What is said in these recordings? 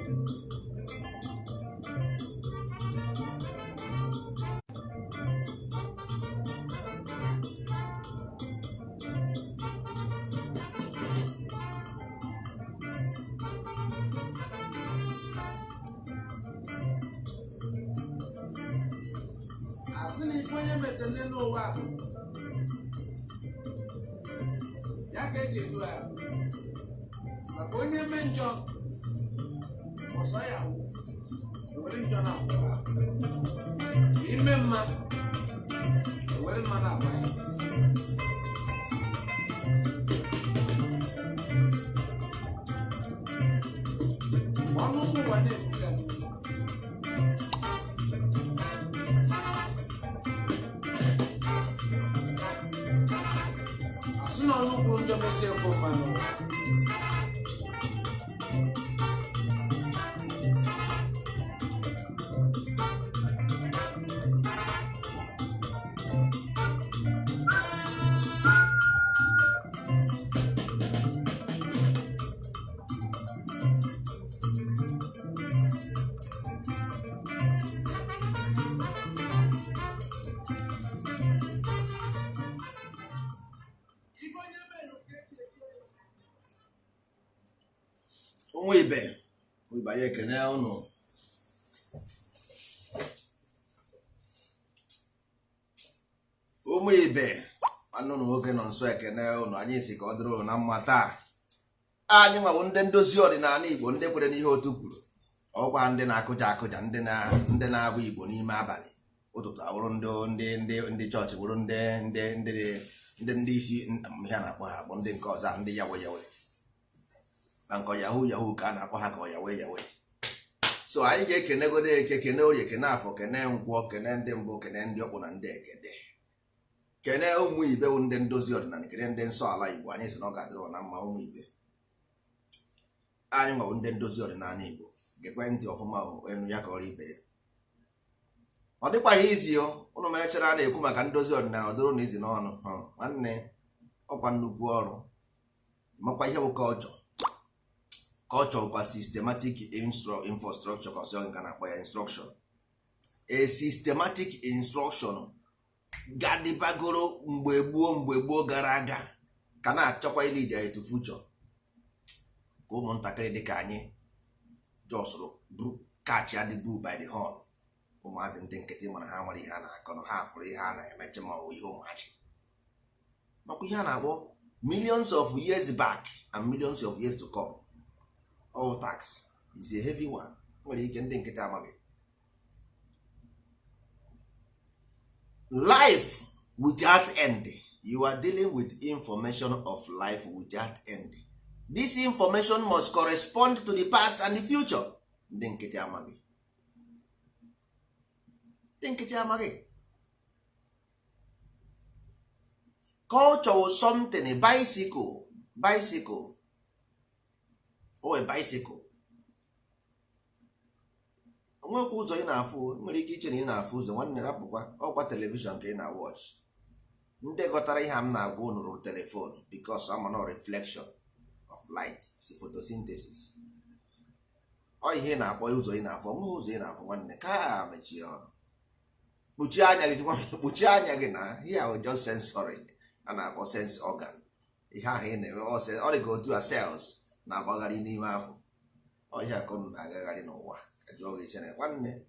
Asị na ife onye metele n'ụwa bụ ya ka eji edu ya, maka onye mee njọ, ọsọ ya wụ ewere njọ na akwụ ha. Ime mma, ewere mma na agba ya. Ọnụ ụmụ ụwa na-ebuga. Asị na ọnụ kwuru njọ mesịa ekwu mmanụ. Ife onye mere ka eji echi ya. Ụmụ ibe, ụmụ ibe, anyị ekene ụnụ. Ụmụ ibe, nwanne ụnụ nwoke nọ nso ekene ụnụ. Anyị si ka ọ dịrị ụnụ na mma taa. Anyị nwawo ndị ndozi ọdịnala Igbo, ndị kwere n'ihe otu kwuru, ọkwa ndị na-akụja akụja, ndị na-agụ Igbo n'ime abalị, ụtụtụ awụrụ ndị chọọchị, bụrụ ndị isi ihe a na-akpọ ha akpọ, ndị nke ọzọ, ndị yawe yawe na nke yahoo yahoo ka a na-akpọ ha, ka ọ yawe yawe. So anyị ga-ekenegodo Eke, kene Orie, kene Afọ, kene Nkwọ, kene ndị mbụ, kene ndị ọkpụ na ndị egede, kene ụmụ ibe bụ ndị ndozi ọdịnala, kene ndị nsọ ala Igbo. Anyị sị na ọ ga-adịrị ụna mma. Ụmụ ibe, anyị nwabụ ndị ndozi ọdịnala Igbo. Gekwe ntị ọfụma o, enu ya ka ọrụ ibe ya ọ dịkwaghị izi o. Ụnụ mechara a na-ekwu maka ndozi ọdịnala, ọ dịrụ na izi n'ọnụ. Nwanne, ọkwa nnukwu ọrụ. Makwa ihe bụ culture. Culture kwa systematic infrastructure, ka ọsọ nga na-akpọ ya instruction, a systematic instruction gadịbagoro mgbe gboo, mgbe gboo gara aga, ka na-achọkwa ilead anyị to future, ka ụmụntakịrị dị ka anyị just buru catch the bull by the horn. Ụmụazị ndị nkịtị mara ha mara ihe a na-akọ na ha fụrụ ihe a na-emeche, ma ọ bụ ihe ụmụachị makwa ihe a na-akpọ millions of years back and millions of years to come. All tax is a heavy one. Nwere ike ndị nkịtị amaghị. Life without end. You are dealing with information of life without end. This information must correspond to the past and the future. Ndị nkịtị amaghị, ndị nkịtị amaghị. Culture was something bicycle, bicycle, oh, a bicycle. Onwekwa ụzọ ị na-afụ. Nwere ike iche na ị na-afụ ụzọ. Nwanne, rapụkwa, ọkwa television ka ị na-watch. Ndị ghọtara ihe a m na-agwa unu rụrụ telephone, because ama na reflection of light si photosynthesis. Ọ ihe ị na-akpọ ụzọ ị na-afụ, onweghị ụzọ ị na-afụ. Nwanne, ka ha mechie ọnụ, kpuchie anya gị, kpuchie anya gị na ihe ahụ just sensory a na-akpọ sense organ. Ihe ahụ ị na-eme, ọ dị ka otu a cells na-agbagharị n'ime afọ. Ọ ihe akọnụ na-agagharị n'ụwa. Jụọ gị chere, nwanne,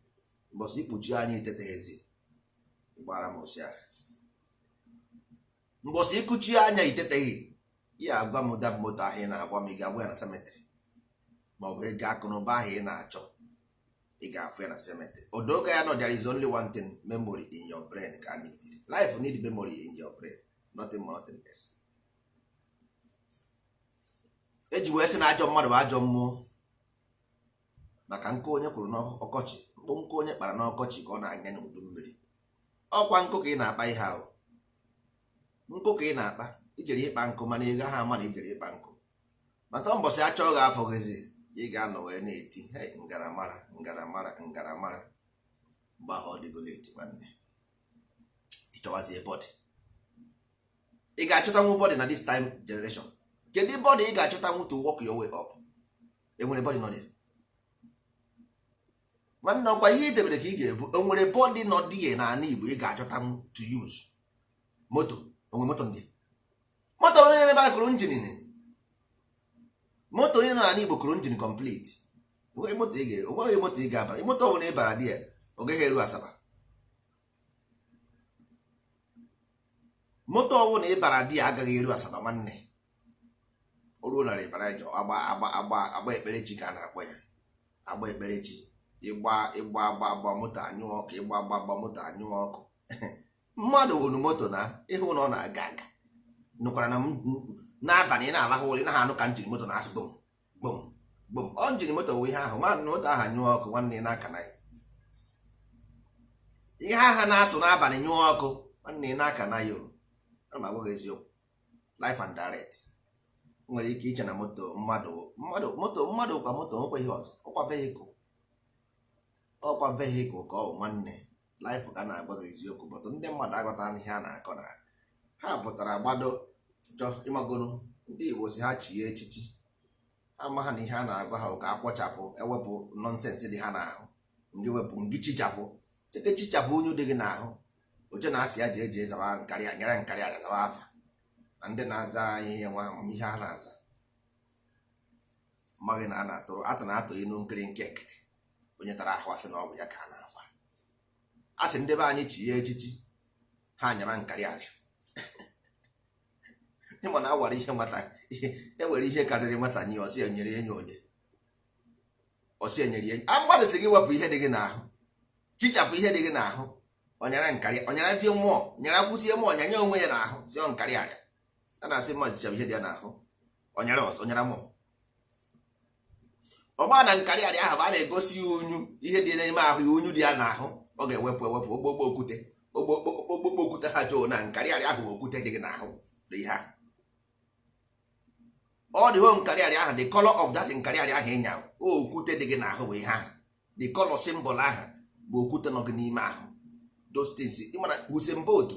mbọsị ikpuchi anya iteteghezi, ịgbara m osi aka. Mbọsị ịkụchi anya iteteghị, ya agwa m dab moto ahụ ị na-agwa m, ị ga-agwa ya na cemetery, ma ọ bụ ego akụnụba ahụ ị na-achọ, ị ga-afụ ya na cemetery. Odoga ya no, there is only one thing: memory in your brain ka need. Life need memory in your brain, nothing more, nothing less. Eji wee sị na ajọ mmadụ bụ ajọ mmụọ, maka nkụ onye kwuru n'ọkọchị, mkpụ nkụ onye kpara n'ọkọchị ka ọ na-anya n'udu mmiri. Ọkwa nkụ ka ị na-akpa ihe ahụ, nkụ ka ị na-akpa. Ijere ịkpa nkụ, mana ị gaghị ama na ijere ịkpa nkụ. Maka mbọsị achọ gị afọ gịzi, ị ga-anọ wee na-eti, "Hey, ngaramara, ngaramara, ngaramara." Mgbe ahụ ọ dịgo late. Nwanne, ịchọwazie body, ị ga-achọtanwu body na this time generation? Kedu body ị ga-achọtanwu to work your way up? Enwere body nọ there? Nwanne, ọkwa ihe i debere ka ị ga-ebu. O nwere body nọ dị n'ala Igbo ị ga-achọta to use moto? Onwe moto ndị moto onye ebe a kụrụ engine, moto onye nọ n'ala Igbo kụrụ engine complete. Onweghị moto ị ga, onweghị moto ị ga-aba. Moto ọ bụla ị bara dị ya, ọ gaghị eru Asaba. Moto ọbụla ị bara dị ya agaghị eru Asaba, nwanne. O ruo na River Niger, agba agba agba agba ekperechi ka a na-akpọ ya, agba ekperechi. Ịgba ịgba agba agba moto anyụọ ọkụ, ịgba agba agba moto anyụọ ọkụ. Mmadụ wụrụ moto na ịhụ na ọ na-aga aga nụkwara na n'abalị ị na-alahụ ụra, ị naghị anụ ka engine moto na-asụ gbom gbom gbom. Ọ engine moto wụ ihe ahụ. Nwanne, moto ahụ anyụọ ọkụ, nwanne, ị na-aka na ya. Ihe agha na-asụ n'abalị nyụọ ọkụ, nwanne, ị na-aka na ya o. Ana m agwa gị eziokwu, live and direct. Nwere ike iche na moto mmadụ, mmadụ moto mmadụ kwa moto nwekwa ihe ọzọ. Ọkwa vehicle, ọkwa vehicle ka ọ bụ, nwanne. Life ka a na-agwa gị eziokwu, but ndị mmadụ aghọta ihe a na-akọ na ha pụtara gbado chọ ịmagoro. Ndị Igbo si ha chie echichi, ama ha na ihe a na-agwa ha ka akwọchapụ, ewepụ nonsense dị ha n'ahụ. Ndị wepụ ngị, chichapụ cheke, chichapụ unyu dị gị n'ahụ. Oche na-asị ya jee jee zawa nkarị nyere nkarị aja zawa afa na ndị na-aza ihe nwa amamihe ha na-aza mmaghị na a na-atụ atụ na-atụ inu nkiri nke ekete. Onye tara ahụ asị na ọ bụ ya ka a na-agwa. Asị ndị be anyị chi ya echichi, ha nyara nkarị arịa. Ịma na awara ihe nwata, ihe enwere ihe karịrị nwata nye ọsị enyere enyi onye ọsị enyere enyi a. Mmadụ sị gị wepụ ihe dị gị n'ahụ, chichapụ ihe dị gị n'ahụ. Ọnyara nkarị, ọnyarazie mmụọ, nyara kwụzie mmụọ, nyanye onwe ya n'ahụ si ọ nkarị arịa. A na-asị mmadụ chichapụ ihe dị ya n'ahụ, ọnyara ọzọ, ọnyara mmụọ. Ọgba na nkarị arịa ahụ bụ a na-egosi ya unyu, ihe dị n'ime ahụ ya, unyu dị ya n'ahụ. Ọ ga-ewepụ ewepụ ogbogbo okwute, ogbogbo okwute ha joo na nkarị arịa ahụ bụ okwute dị gị n'ahụ dị ihe ahụ. Ọ dị ho nkarị arịa ahụ, the color of that nkarị arịa ahụ ịnya okwute dị gị n'ahụ bụ ihe ahụ. The color symbol ahụ bụ okwute nọ gị n'ime ahụ. Those things, ịmana Usain Bolt,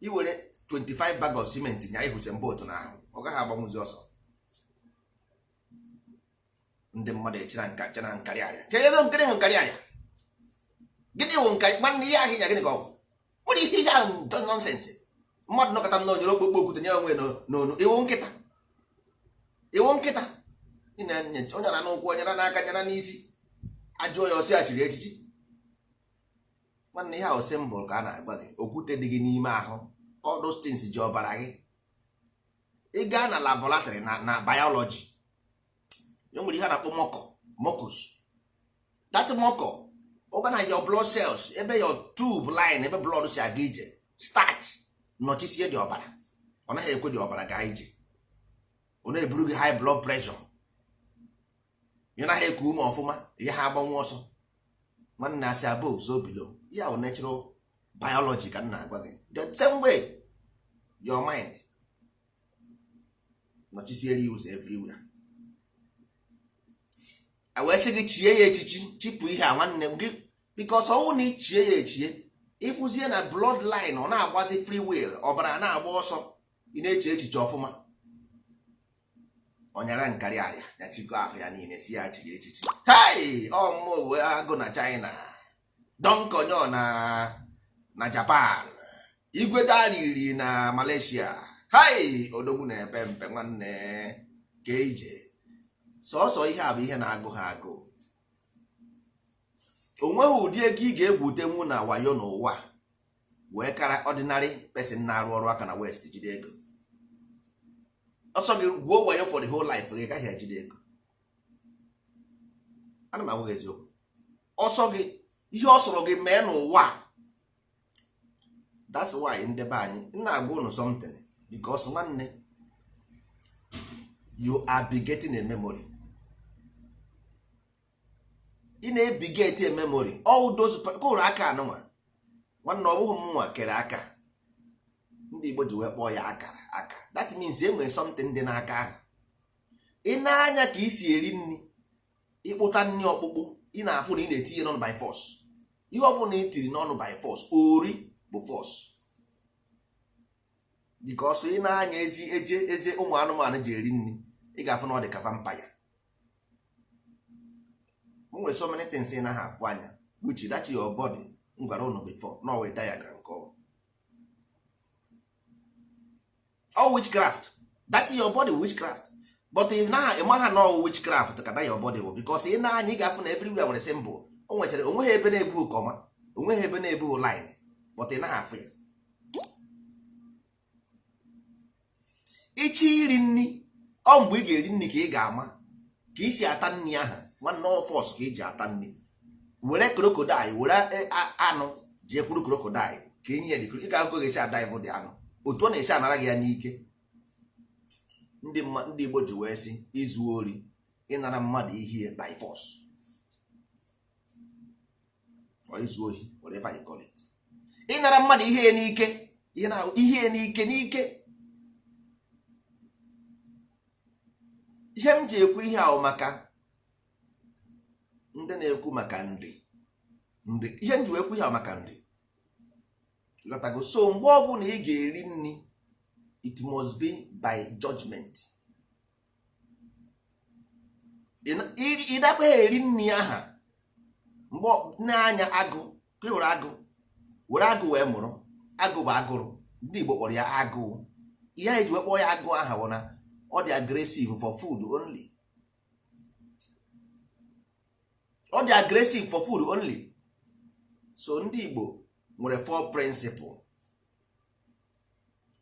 i were 25 bag of cement nya Usain Bolt n'ahụ, ọ gaghị agbanwụzi ọsọ. Ndị mmadụ echira nka chena nkarị arịa. Kedu ebe gịnị bụ nkarị arịa? Gịnị bụ nkarị? Nwanne, ihe ahụ ịnya gịnị ka ọ bụ? Nwere ihe ihe ahụ nonsense. Mmadụ nọkọta nnọọ nyere okpokpo okwute nye onwe n'onu. Iwu nkịta, iwu nkịta. Ị na-enye onye na n'ụkwụ, onye na n'aka, nyara n'isi. Ajụọ ya, ọsị achịrị echichi. Nwanne, ihe ahụ symbol ka a na-agwa gị, okwute dị gị n'ime ahụ. All those things ji ọbara gị. Ị gaa na laboratory na biology, e nwere ihe a na-akpọ mucor, mucus. That mucor ọga na your blood cells, ebe your tube line, ebe blood si aga ije, starch nọchisie dị ọbara, ọ naghị ekwe dị ọbara gaa ije. Ọ na-eburu gị high blood pressure, ị naghị eku ume ọfụma, ihe ha agbanwe ọsọ. Nwanne, asị above so below. Ya bụ natural biology ka m na-agwa gị. The same way your mind nọchisiere ya ụzọ everywhere. A wee sị gị chie ya echichi, chipụ ihe a, nwanne m gị, because ọnwụ na ichie ya echie, ịfụzie na blood line ọ na-agbazi free will, ọbara na-agba ọsọ, ị na-eche echiche ọfụma. Ọnyara nkarị arịa nyachikọ ahụ ya niile si ya chiri echichi. Hei, ọmụ agụ na China, donkonyo na Japan, igwe dariri na Malaysia. Hei, odogwu na-epe mpe, nwanne, ka ije sọsọ ihe a bụ ihe na-agụ ha agụ. O nweghị ụdị ego ị ga-egwutenwu na wayo n'ụwa wee kara ordinary person na-arụ ọrụ aka na West jide ego. Ọsọ gị gwuo wayo for the whole life gị, gaghị ejide ego. Ana m agwa gị eziokwu. Ọsọ gị, ihe ọ sọrọ gị mee n'ụwa. That's why ndị be anyị m na-agwa unu something, because nwanne, you are begetting a memory. Ị na-ebiget a memory. All those kụrụ aka anụnwa, nwanne, ọ bụghị m nwa kere aka. Ndị Igbo ji wee kpọọ ya akara aka. That means e nwere something dị n'aka ahụ. Ị na-anya ka ị si eri nri, ịkpụta nri ọkpụkpụ, ị na-afụ na ị na-etinye n'ọnụ by force. Ihe ọ bụla ị tiri n'ọnụ by force, ori bụ force, because ị na-anya ezi eje eze ụmụ anụmanụ ji eri nri, ị ga-afụ na ọ dị ka vampire. O nwere so many things ị naghị afụ anya, which that your body m gwara unu before, no way diagram ka ọ all witchcraft, that your body witchcraft. But ị naghị ịma ha na witchcraft ka that your body bụ, because ị na-anya, ị ga-afụ na everywhere nwere symbol. O nwechara onweghị ebe na-ebughị comma, onweghị ebe na-ebughị line, but ị naghị afụ ya. Ịchọ iri nri, ọ mgbe ị ga-eri nri ka ị ga-ama ka ị si ata nri aha. Nwanne, ọfọs ka ị ji ata nri. Were crocodile, were anụ jee kwuru crocodile ka enyi ya dị, ị ga-ahụ ka ọ ga-esi ada ịvụ dị anụ, otu ọ na-esi anara gị ya n'ike. Ndị Igbo ji wee sị izu ori, ịnara mmadụ ihe by force, or izu ohi, whatever you call it, ịnara mmadụ ihe n'ike, ihe n'ike n'ike. Ihe m ji ekwu ihe ahụ maka ndị na-ekwu maka nri nri, ihe m ji ekwu ihe ahụ maka nri, ghọtago? So mgbe ọbụla ị ga-eri nri, it must be by judgment. Ị nakwaghị eri nri aha mgbe n'anya agụ ka ị hụrụ agụ, were agụ wee mụrụ. Agụ bụ agụrụ, ndị Igbo kpọrọ ya agụụ. Ihe anyị ji wee kpọọ ya agụụ aha bụ na ọ dị aggressive for food only. Ọ dị aggressive for food only. So ndị Igbo nwere four principle.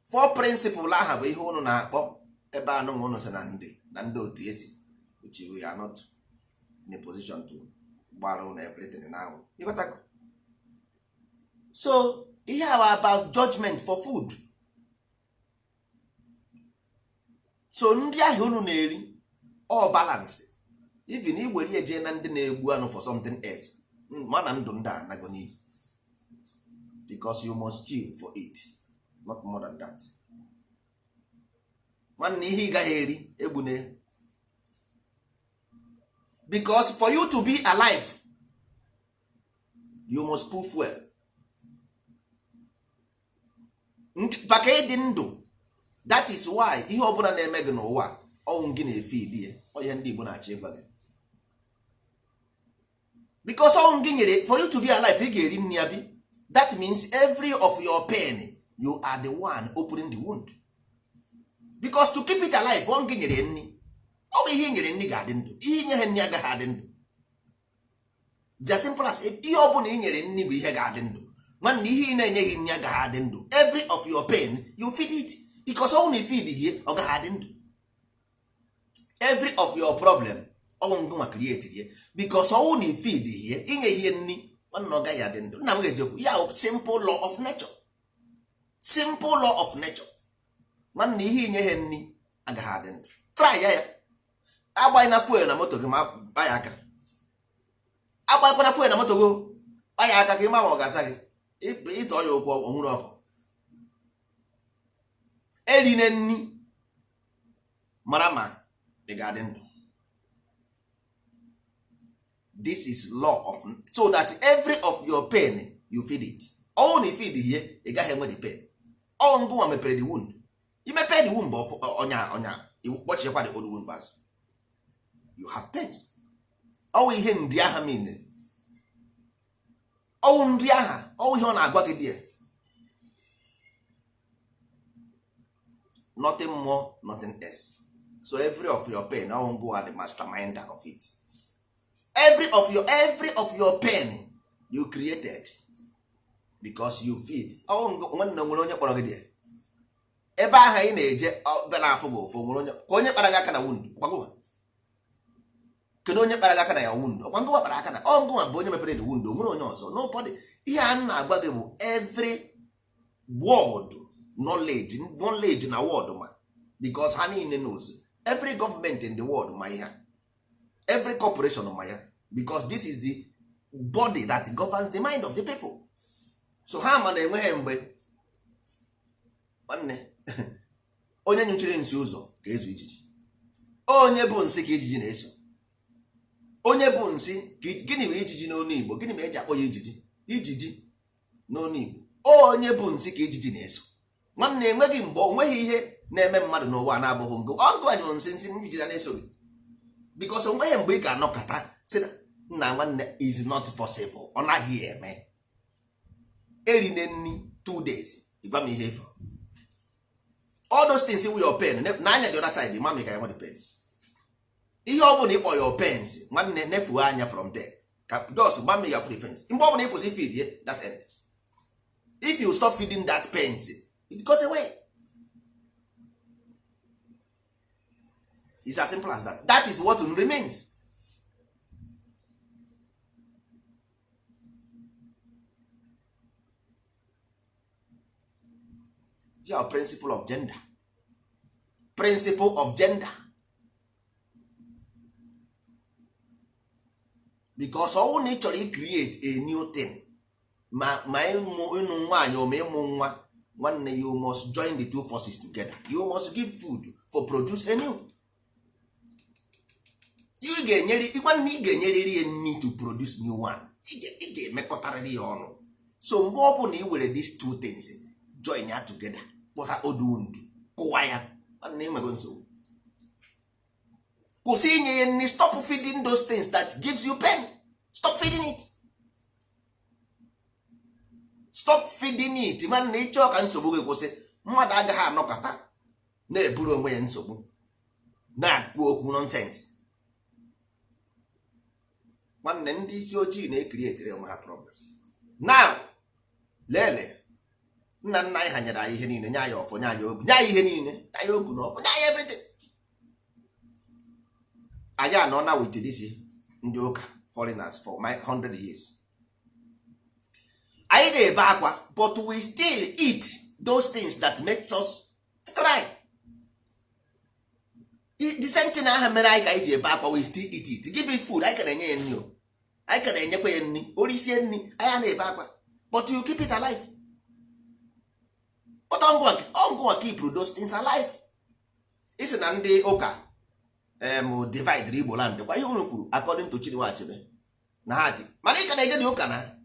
Four principle aha bụ ihe unu na-akpọ ebe anụ unu sị na ndị na ndị otu esi, which we are not in a position to gbara unu everything now. Ịghọtago? So ihe a about judgment for food. So nri ahụ unu na-eri all balance. Even i were ya jee na ndị na-egbu anụ for something else, mana ndụ ndị a anago n'iyi, because you must kill for it, not more than that. Nwanne, ihe ị gaghị eri egbune, because for you to be alive you must put fuel. Maka ịdị ndụ, that is why ihe ọbụla na-eme gị n'ụwa, ọnwụ gị na-efe idi ya. Ọ ihe ndị Igbo na-achọ ịgwa gị, because ọnwụ gị nyere for you to be alive, ị ga-eri nri ya bi. That means every of your pain, you are the one opening the wound, because to keep it alive, ọnwụ gị nyere nri. Ọ bụ ihe i nyere nri ga-adị ndụ, ihe inye ha nri agaghị adị ndụ. As simple as ihe ọ bụla i nyere nri bụ ihe ga-adị ndụ. Nwanne, ihe ị na-enyeghị nri agaghị adị ndụ. Every of your pain, you feed it, because ọ na feed ihe, ọ gaghị adị ndụ. Every of your problem, ọnwụ ngụnwa create ihe, because ọnwụ na feed ihe, inye ihe nri, nwanne, ọ gaghị adị ndụ. Nna m, eziokwu ya, simple law of nature, simple law of nature. Nwanne, ihe inye ha nri agaghị adị ndụ. Try ya ya agbanyị na fuel na moto gị, ma kpa ya aka. Agbanyekwana fuel na moto gị, kpa ya aka ka ị ma ma ọ ga-asa gị. Ịtọ ya ụkwụ onwere ọkụ. Erine nri mara ma ị ga-adị ndụ. This is law of, so that every of your pain you feed it. Ọnwụ na feed ihe, ị gaghị enwe the pain. Ọ ngụnwa mepere the wound. Imepe the wound, ọnya ọnya kpọchiekwa the old wound azụ, you have pains. Ọwụ ihe nri aha mean, ọwụ nri aha, ọwụ ihe ọ na-agwa gị there. Nothing more, nothing else. So every of your pain, ọwụ ngụwa the mastermind of it. Every of your pain you created, because you feed. Ọwụ nwanne, nwere onye kpọrọ gị there ebe ahụ ị na-eje bịa na-afụ gị ụfụ. Nwere onye ka onye kpara gị aka na wound? Kedu onye kpara gị aka na ya wound? Ọkwa ngụwa kpara aka na ọ ngụwa bụ onye mepere the wound. O nwere onye ọzọ? Nobody. Ihe a na-agwa gị bụ every world knowledge, knowledge na world ma, because ha niile knows. Every government in the world ma ihe, every corporation ma ya, because this is the body that governs the mind of the people. So ha ma na enweghị mgbe, nwanne, onye nyụchiri nsị ụzọ ga-ezu ijiji. Onye bụ nsị ka ijiji na-eso. Onye bụ nsị. Gịnị bụ ijiji n'onu Igbo? Gịnị ma eji akpọ ya ijiji? Ijiji n'onu Igbo, onye bụ nsị ka ijiji na-eso. Nwanne, enweghị mgbe onweghị ihe na-eme mmadụ n'ụwa na-abụghị ngụ ọgụ anyụ nsị nsị ijiji na-eso gị, because onweghị mgbe ị ga-anọkọta sị na Nna nwanne, is not possible. Ọ naghị eme. Erine nri 2 days, ịgwa m ihe efu. All those things with your pain n'anya, the other side, mami ka ya nwe the pains. Ihe ọ bụla ịkpọ your pains, nwanne, nefuo anya from there ka just gba m ya free fence. Mgbe ọ bụla ịfụsị feed ye, that's end. If you stop feeding that pains, it goes away. It's as simple as that. That is what remains. Your principle of gender, principle of gender, because ọnwụ na ị chọrọ create a new thing, ma ịmụ ịnụ nwaanyị ma ịmụ nwa, nwanne, you must join the two forces together. You must give food for produce a new. Ị ga-enyere, nwanne, ị ga-enyerịrị ya nri to produce new one. Ị ga-emekọtarịrị ya ọnụ. So mgbe ọ bụla ị were these two things join ya together, kpọta odu ndu kụwa ya, nwanne, ị nwego nsogbu. Kwụsị inye ya nri. Stop feeding those things that gives you pain. Stop feeding it, stop feeding it. Nwanne, ịchọọ ka nsogbu gị kwụsị, mmadụ agaghị anọkọta na-eburu onwe ya nsogbu na-akwu okwu nonsense. Nwanne, ndị isi ojii na-ecreateri onwe ha problem. Now lele, nna nna anyị ha nyere anyị ihe niile, nye anyị ọfọ, nye anyị ogu, nye anyị ihe niile, nye anyị ogu na ọfọ, nye anyị everything. Anyị anọ na with this ndị ụka foreigners for my 100 years. Anyị na-ebe akwa, but we still eat those things that makes us cry. The same thing ahụ mere anyị ka anyị ji ebe akwa, we still eat it. Give it food. Anyị ka na-enye ya nri o, anyị ka na-enyekwa ya nri, orisie nri anyị a na-ebe akwa, but you keep it alive. But ọngụwa keep those things alive. Isi na ndị ụka divide Igbo land kwa ihe unu kwuru, according to Chinua Achebe na ha dị, mana ị ka na-eje dị ụka na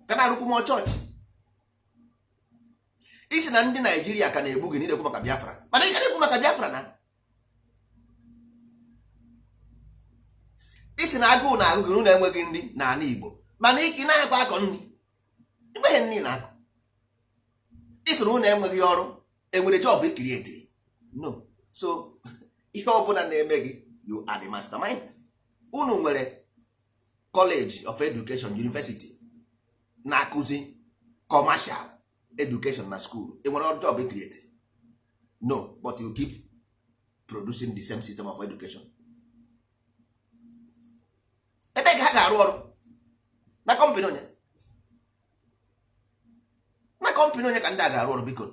ka na-arụkwu mụọ chọọchị. Isi na ndị Naijiria ka na-egbu gị na-ekwu maka Biafra, mana ị ka na-ekwu maka Biafra na isi na agụụ na agụ gị na enweghị nri n'ala Igbo, mana ị na-akọ akọ nri, enweghị nri na-akọ. Isi na ụlọ enweghị ọrụ, enwere job icreateri? No. So ihe ọbụla na-eme gị, you are the mastermind. Unu nwere college of education, university na-akụzi commercial education na school. Enwere ọrụ job icreateri? No. But you keep producing the same system of education. Ebe ka ha ga-arụ ọrụ? Na company onye? Na company onye ka ndị a ga-arụ ọrụ? Biko,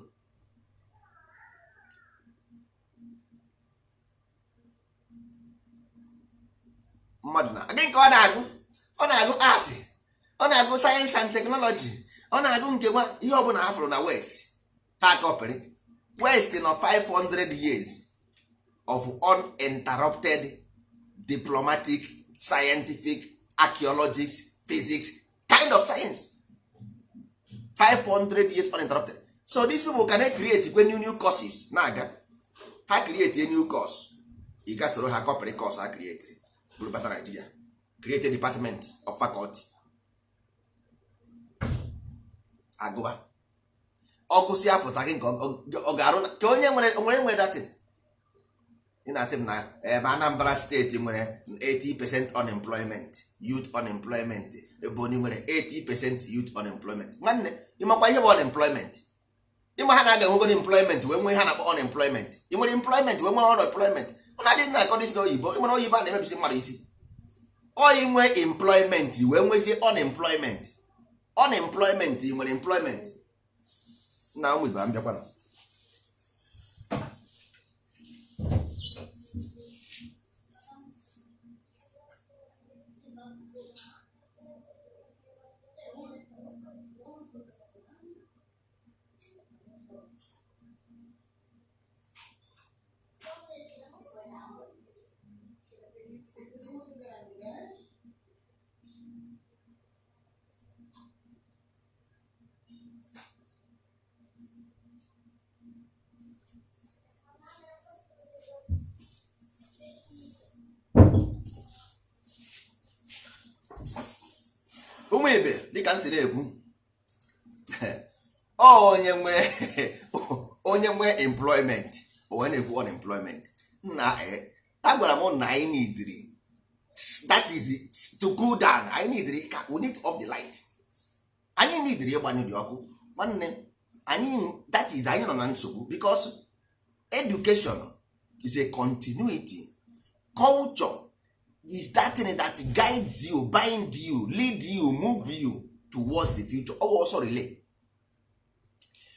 mmadụ na gị nke ọ na-agụ, ọ na-agụ art, ọ na-agụ science and technology, ọ na-agụ nke nwa, ihe ọ bụla ha fụrụ na west, ha copyrị. West nọ 500 years of uninterrupted diplomatic, scientific, archaeologics, physics kind of science. 500 years uninterrupted. So these people can create kwe new new courses na-aga. Ha create a new course, ị ga soro ha copyrị course ha create bụrụ bata Nigeria, create a department of faculty, agụba ọgụsị apụta gị nke ọ ga-arụ ka onye nwere nwere nwere datin. Ị na-asị m na ebe Anambra steeti nwere 80% unemployment, youth unemployment. Ebonyi nwere 80% youth unemployment. Nwanne, ịmakwa ihe bụ unemployment? Ịma ha na-aga enwegoro employment wee nwee ha na-akpọ unemployment. Ị nwere employment wee nwee unemployment. Ụna adịghị na-akọ dịsị na oyibo. Ị nwere oyibo a na-emebisi mmadụ isi. Ọ inwe employment wee nwezie unemployment. Unemployment, ị nwere employment na ụmụ ibe m bịakwana. Ibe, dịka m si na-ekwu, onye nwe employment, o wee na-ekwu unemployment nna. Agwara m na anyị neediri, that is to cool down. Anyị neediri ka we need off the light. Anyị neediri ịgbanyụ dị ọkụ, nwanne anyị. That is, anyị nọ na nsogbu because education is a continuity. Culture is that thing that guides you, bind you, lead you, move you towards the future. Ọ also relay.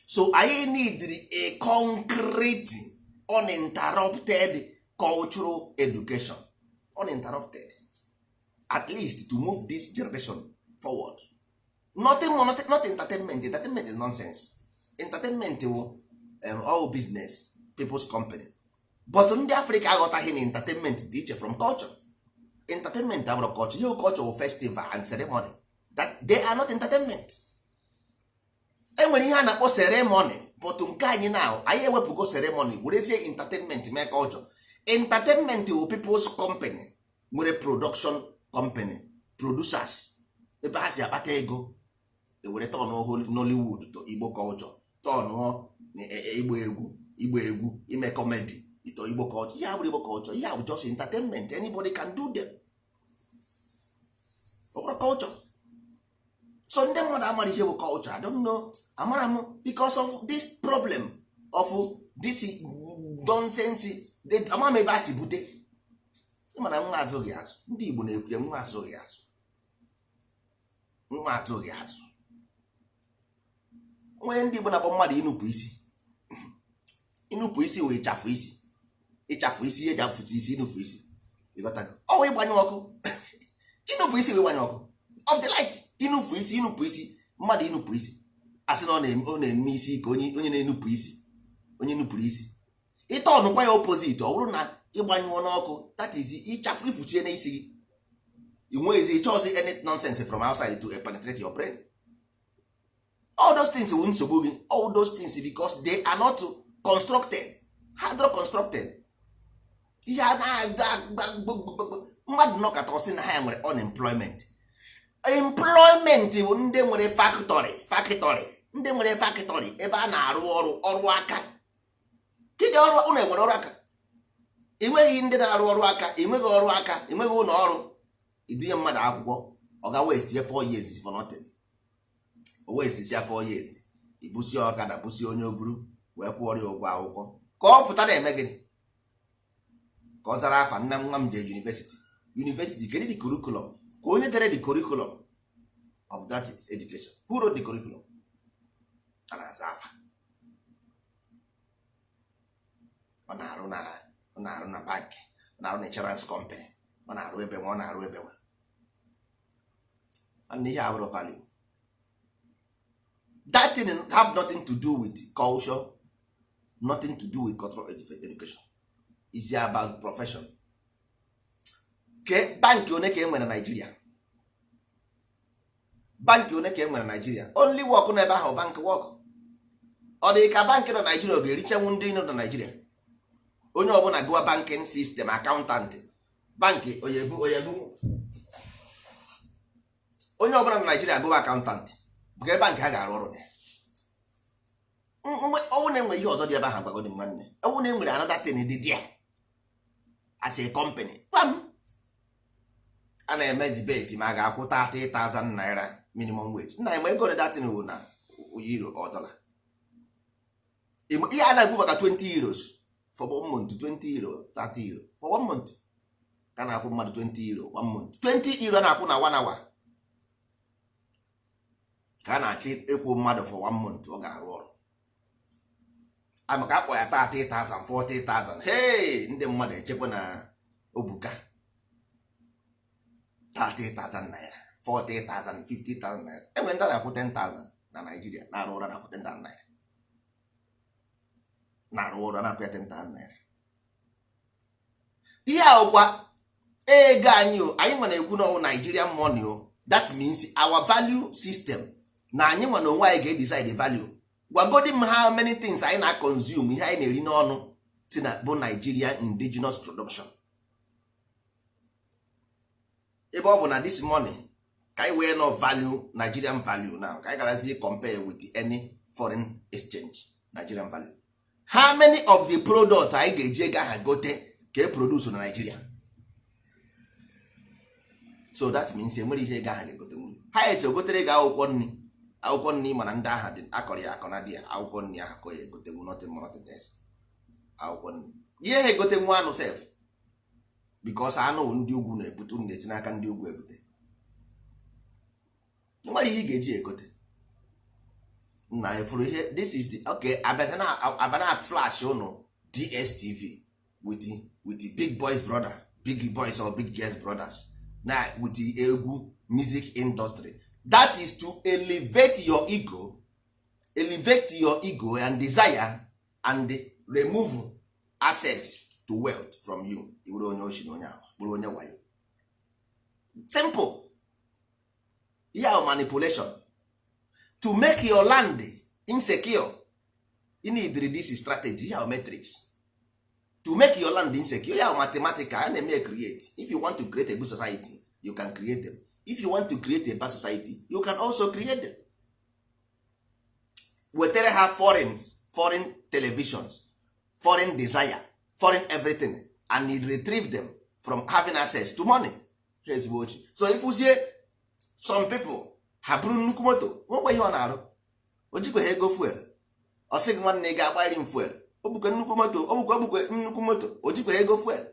So anyị need a concrete, uninterrupted cultural education, uninterrupted, at least to move this generation forward. Nothing more, nothing, not entertainment. Entertainment is nonsense. Entertainment wụ all business people's company, but ndị Africa aghọtaghị na entertainment dị iche from culture. Entertainment abụrụ culture. Ihe culture wụ festival and ceremony that they are not entertainment. Enwere ihe a na-akpọ ceremony, but nke anyị na anyị ewepụgo ceremony, werezie entertainment mee culture. Entertainment wụ people's company nwere production company, producers, ebe ha si akpata ego, ewere turn Nollywood to Igbo culture, turn igba egwu, igba egwu, ime comedy ito Igbo culture. Ihe abụrụ Igbo culture. Ihe abụ just entertainment. Anybody can do them. Ọ bụrụ culture. So ndị mmadụ amara ihe bụ culture. I don't know, amara m because of this problem of this nonsense. Ama m ebe a si bute. Mana nwa azụghị azụ, ndị Igbo na-ekwu ya, nwa azụghị azụ, nwa azụghị azụ. Nwere ndị Igbo na-akpọ mmadụ inupụ isi. Inupụ isi wee ịchafụ isi, ịchafụ isi, ihe eji afụta isi, inupụ isi. Ịghọtago? Ọ wee ịgbanyụ ọkụ. Inupụ isi wee gbanyụ ọkụ of the light. Inupụ isi, inupụ isi, mmadụ inupụ isi, asị na ọ na-eme isi ka onye na-enupụ isi, onye nupụrụ isi. Ịta ọnụkwa ya opposite, ọ bụrụ na ịgbanyụọ n'ọkụ, that is ịchafụ, ifuchie n'isi gị, ị nweghịzi ịchọzi any nonsense from outside to penetrate your brain. All those things wụ nsogbu gị, all those things, because they are not constructed. Ha dịrọ constructed. Ihe a na-aga mmadụ nọkọta, ọsị na ha nwere unemployment. Employment bụ ndị nwere factory, factory, ndị nwere factory ebe a na-arụ ọrụ, ọrụ aka. Kedu ọrụ ụnụ enwere? Ọrụ aka ị nweghị. Ndị na-arụ ọrụ aka, ị nweghị ọrụ aka, ị nweghị ụlọ ọrụ. Idunye mmadụ akwụkwọ, ọ ga waste 4 years for nothing. O waste sia 4 years, ibusi ọkada, busi onye oburu wee kwụọrọ ya ụgwọ akwụkwọ ka ọ pụta na-eme gịnị? Ka ọ zara afa nna, nwa m jee university. University kedu the curriculum? Ka onye dere the curriculum of that education? Who wrote the curriculum? A na-aza afa. Ọ na-arụ na bank, ọ na-arụ na insurance company, ọ na-arụ ebe nwa, ọ na-arụ ebe nwa. And ihe abụrụ value. That thing have nothing to do with culture, nothing to do with cultural education. Is about profession. Ke bank one ka e nwere na Nigeria? Bank one ka e nwere na Nigeria? Only work n'ebe ahụ, bank work. Ọ dị ka bank nọ Nigeria ọ ga-erichanwu ndị nọ na Nigeria? Onye ọbụla gụwa banking system, accountant, bank oyebu oyebu. Onye ọbụla na Nigeria gụwa accountant bụ ka bank ha ga-arụ ọrụ ya. Ọnwụ na-enwe ihe ọzọ dị ebe ahụ. Gwagodi m, nwanne, ọnwụ na enwere another thing dị there as a company. Pam a na-eme debate ma a ga-akwụ 30,000 naira minimum wage. Nna, enwe ego datin wụ na euro or dollar? Ihe a na-ekwu maka 20 euros for one month, 20 euro, 30 euro for one month, ka na-akwụ mmadụ 20 euro one month. 20 euro a na-akwụ na one hour, ka a na-achị ịkwụ mmadụ for one month ọ ga-arụ ọrụ. Maka akpọ ya 30,000, 40,000, hey, ndị mmadụ echekwa na obuka 30,000 naira, 40,000, 50,000 naira. Enwere ndị na-akwụ 10,000 na Nigeria na-arụ ọrụ, na-akwụ 10,000 naira, na-arụ ọrụ, na-akwụ ya 10,000 naira. Ihe ahụkwa ego anyị o, anyị nwa na-ekwu na ọwụ Nigerian money o. That means our value system na anyị nwa na onwe anyị ga-edecide the value. Gwagodi m, how many things anyị na-consume, ihe anyị na-eri n'ọnụ, si na bụ Nigerian indigenous production? Ebe ọ bụ na this money Ka anyị wee nọ value, Nigerian value now, ka anyị garazie compare with any foreign exchange. Nigerian value, how many of the product anyị ga-eji ego aha gote ka e produce na Nigeria? So that means enwere ihe ego aha ga-egote nwuru ha esi ogotere ego akwụkwọ nri, akwụkwọ nri, mana ndị aha dị akọrọ ya akọ na dị ya akwụkwọ nri ahụ ka ya egote nwu, nothing more, nothing else. Akwụkwọ nri ihe ha egote nwu anụ sef, because anụ wụ ndị ugwu na-ebute, unu na-esi n'aka ndị ugwu ebute. Nwere ihe ị ga-eji egote nna ifuru ihe. This is the okay, abana flash unu DSTV with the big boys brother, big boys or big girls brothers na with the egwu music industry. That is to elevate your ego, elevate your ego and desire and remove access to wealth from you. I bụrụ onye oshi na onye ama, bụrụ onye wayo. Simple. Ihe ahụ manipulation to make your land insecure. You need this strategy. Ihe ahụ matrix to make your land insecure. Ihe ahụ mathematical a na-eme create. If you want to create a good society, you can create them. If you want to create a bad society, you can also create them. Wetere ha foreign televisions, foreign desire, foreign everything, and you retrieve them from having access to money. Ha ezigbo ochi. So ifuzie some people, ha buru nnukwu moto, nwekwa ihe ọ na-arụ, o jikwa ha ego fuel. Ọ sị gị, "Nwanne, ị ga-agbari m fuel." O bukwe nnukwu moto, o bukwe nnukwu moto, o jikwa ego fuel.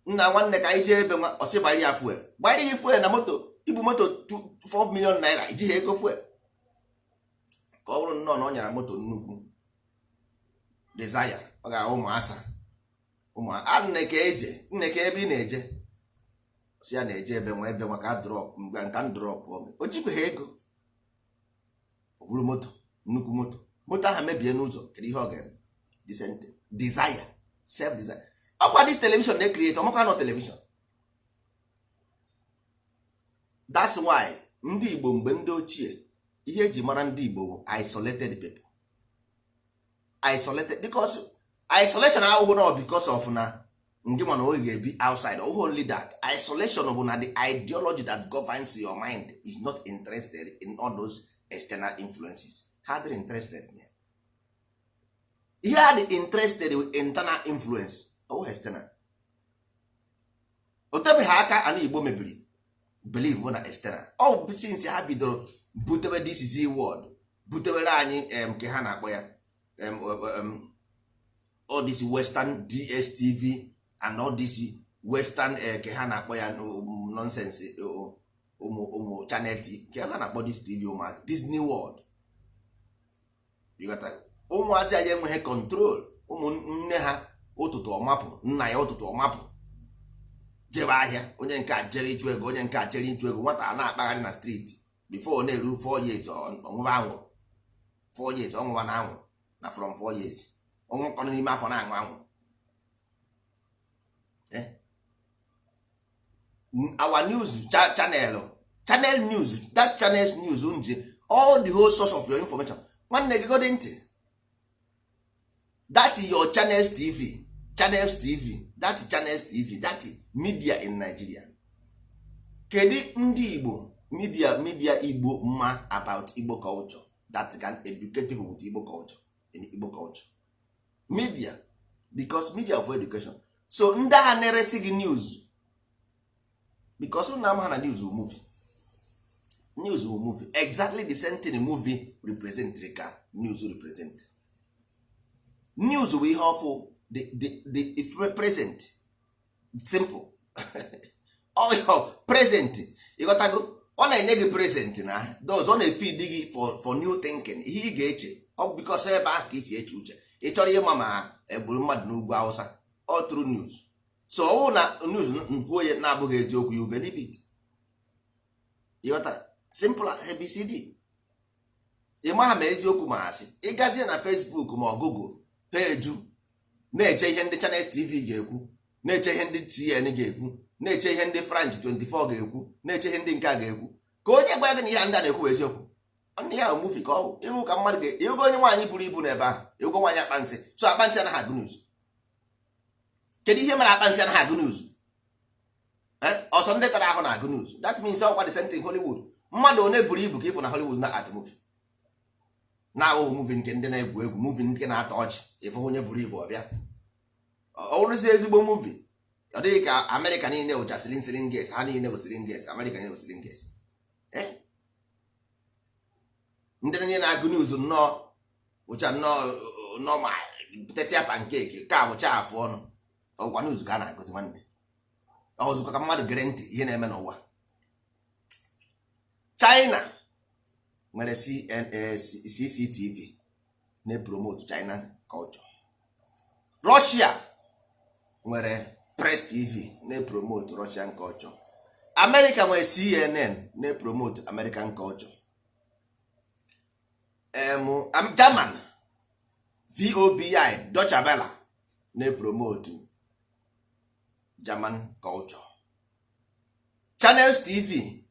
"Nna, nwanne, ka anyị jee ebe nwa." Ọ sị gbara ya fuel, gbara ya fuel na moto. Ibu moto 4 million naira, ijighị ego fuel. Ka ọ bụrụ nnọọ na ọ nyara moto nnukwu desire, ọ ga-ahụ ụmụ asa ụmụ a, "Nne, ka eje, nne, ka ebe ị na-eje?" Si ya na-eje ebe nwa, ebe nwa, ka drop mgbe nka m drop. O jikweghị ego, ọ bụrụ moto, nnukwu moto, moto ahụ mebie n'ụzọ, kedu ihe ọ ga-eme? Decent desire, self desire. Ọkwa this television na-ecreate ọmakwa nọ television. That's why ndị Igbo, mgbe ndị ochie, ihe eji mara ndị Igbo bụ isolated people. Isolated because isolation ahụhụ na because of na ndị mana oge ga-ebi outside. Oh, only that isolation bụ na the ideology that governs your mind is not interested in all those external influences. Ha dịrị interested in ya. Ihe ha dị interested with internal influence, ọ external. O tebeghị aka ana Igbo mebiri believe na external. Ọ bụ since ha bidoro butebe this world, butewere anyị nke ha na-akpọ ya all this western DSTV and all this western, ke ha na-akpọ ya nonsense, ụmụ ụmụ channel T, nke ha na-akpọ this TV ụmụazị, Disney World. You got that? Ụmụazị anyị enweghị control. Ụmụnne ha, ụtụtụ ọmapụ, nna ya ụtụtụ ọmapụ jebe ahịa, onye nke a jere ịchụ ego, onye nke a jere ịchụ ego. Nwata a na-akpagharị na street before ọ na-eru 4 years, ọṅụba anwụrụ. 4 years, ọṅụba na anwụrụ na from 4 years, ọṅụkọnụ n'ime afọ na-aṅụ anwụrụ. Eh? Our news channel news, that channels news nji all the whole source of your information. Nwanne gị, godi ntị. That your channels TV, channels TV, that channels TV, that media in Nigeria. Kedu ndị Igbo media, media Igbo ma about Igbo culture that can educate people with Igbo culture, in Igbo culture media? Because media of education. So ndị agha na-eresi gị news, because nna ama ha na news bụ movie, news bụ movie. Exactly the same thing movie represent ka news represent. News bụ ihe ọfụ, the present simple. Ọ present, ịghọtago? Ọ na-enye gị present na those ọ na-efeed gị for new thinking, ihe ị ga-eche. Ọ bụ because ebe ahụ ka isi eche uche. Ị chọrọ ịma ma egburu mmadụ n'ugwu Awụsa, ọ true news. So ọ bụrụ na news nkwuo ya na-abụghị eziokwu, you believe it. Ịghọtara? Simple ABCD. Ị maha ma eziokwu ma asị. Ị gazie na Facebook ma ọ Google, ha eju na-eche ihe ndị Channel TV ga-ekwu, na-eche ihe ndị TN ga-ekwu, na-eche ihe ndị French 24 ga-ekwu, na-eche ihe ndị nke a ga-ekwu, ka onye gwara gị na ihe ndị a na-ekwu bụ eziokwu. Ndị ya movie ka ọ bụ ịhụ ka mmadụ ga ịhụgo onye nwaanyị buru ibu n'ebe ahụ, ịhụgo nwaanyị akpa nsị. So akpa nsị anaghị agụ news. Kedu ihe mere akpa nsị anaghị agụ news? Ọsọ ndị tara ahụ na-agụ news. That means ọkwa the same thing Hollywood. Mmadụ one buru ibu ka ịfụ na Hollywood na art movie, na-awụghị movie nke ndị na-egwu egwu, movie nke na-atọ ọchị. Ịfụ onye buru ibu ọbịa, ọ bụrụzi ezigbo movie. Ọ dịghị ka Amerịka niile wụcha slim slim girls. Ha niile bụ slim girls. Amerịka niile bụ slim girls. Ndị niile na-agụ news nnọọ wụcha nnọọ normal tetia pancake ka wụcha afụ ọnụ. Ọgwa news ka a na-agụzi, nwanne, ọzụkwa ka mmadụ gere ntị ihe na-eme n'ụwa. China nwere CNN, CCTV na-promote China culture. Russia nwere Press TV na-promote Russian culture. America nwere CNN na-promote American culture. German VOBI Deutsche Welle na-promote German culture. Channels TV,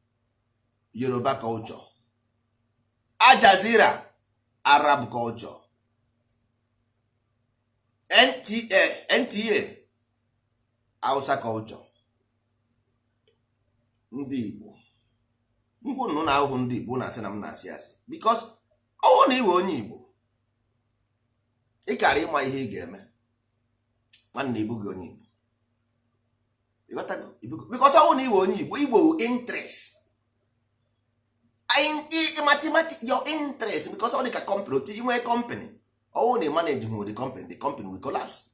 Yoruba culture. Al Jazeera, Arab culture. NTA, NTA, Hausa culture. Ndị Igbo ngwụ nnụ na ahụhụ. Ndị Igbo na-asị na m na-asị asị because ọwụ na iwe onye Igbo, ị kara ịma ihe ị ga-eme. Nwanne, ibu gị onye Igbo. Ịghọtago? Because ọwụ na iwe onye Igbo, Igbo wụ interest, mathematics, your interest, because ọ dị ka company. Otu inwe company, ọwụ na manage hụ the company, the company will collapse.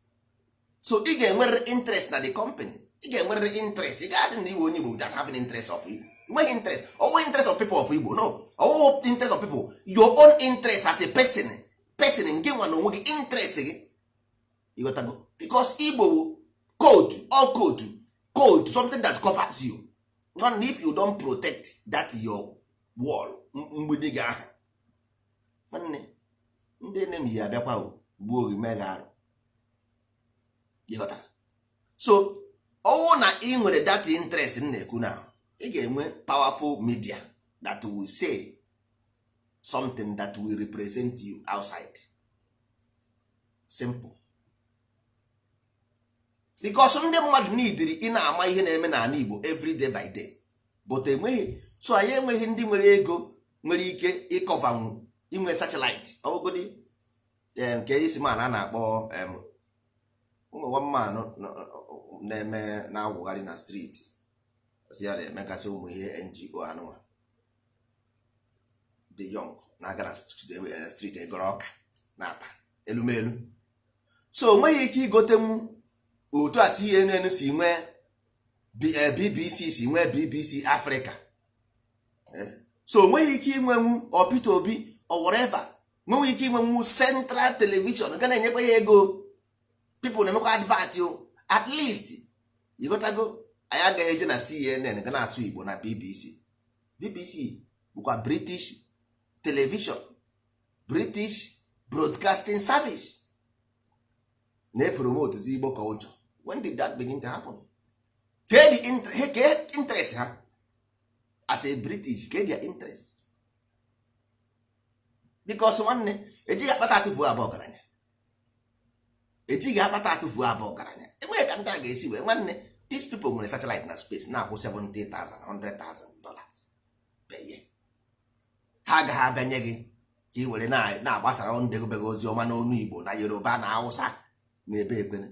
So ị ga-enwerịrị interest na the company. Ị ga-enwerịrị interest. Ị gaghị asị na iwe onye Igbo without having interest of Igbo. Nweghị interest, ọwụ interest of people of Igbo, no, ọwụ interest of people, your own interest as a person nke nwa na onwe gị, interest gị. Ịghọtago? Because Igbo bụ code, all code, code, something that covers you. Nwanne, if you don't protect that your wall, mgbidi gị ahụ, nwanne, ndị enemy ya abịakwa o, gbuo gị, mee gị arụ. Ịghọtara? So ọwụ na ị nwere that interest m na-ekwu na ị ga-enwe powerful media that will say something that will represent you outside. Simple. Because ndị mmadụ nidiri ị na-ama ihe na-eme n'ala Igbo every day by day, but enweghị. So anyị enweghị ndị nwere ego nwere ike ịkọvanwu inwe satellite. Ọbụgodi nke isi man a na-akpọ ụmụ one man na-eme na-awụgharị na street, si ya na-emegasị ụmụ ihe NGO anụnwa, the young na-aga na street egoro ọka na-ata elumelu. So o nweghị ike igotenwu otu a CNN si nwee, BBC si nwee, BBC Africa. So o nweghị ike inwenwu, ọ Peter Obi or whatever, nweghị ike inwenwu central television ga na-enyekwa ya ego. People na-emekwa advert o. At least, ịghọtago, anyị agaghị eje na CNN ga na-asụ Igbo na BBC. BBC bụkwa British television, British Broadcasting Service, na-epromote Igbo culture. When did that begin to happen? Kee interest ha as a British? Kee their interest? Because nwanne, ejighị akpata atụfuo abụọ ọgaranya. Ejighị akpata atụfuo abụọ ọgaranya. Enweghị ka ndị a ga-esi wee, nwanne, these people nwere satellite na space na-akwụ 70,000, $100,000 per year. Ha agaghị abịanye gị ka ị were na-agbasara ndị gị ozi ọma n'onu Igbo na Yoruba na Hausa na ebe ekwere.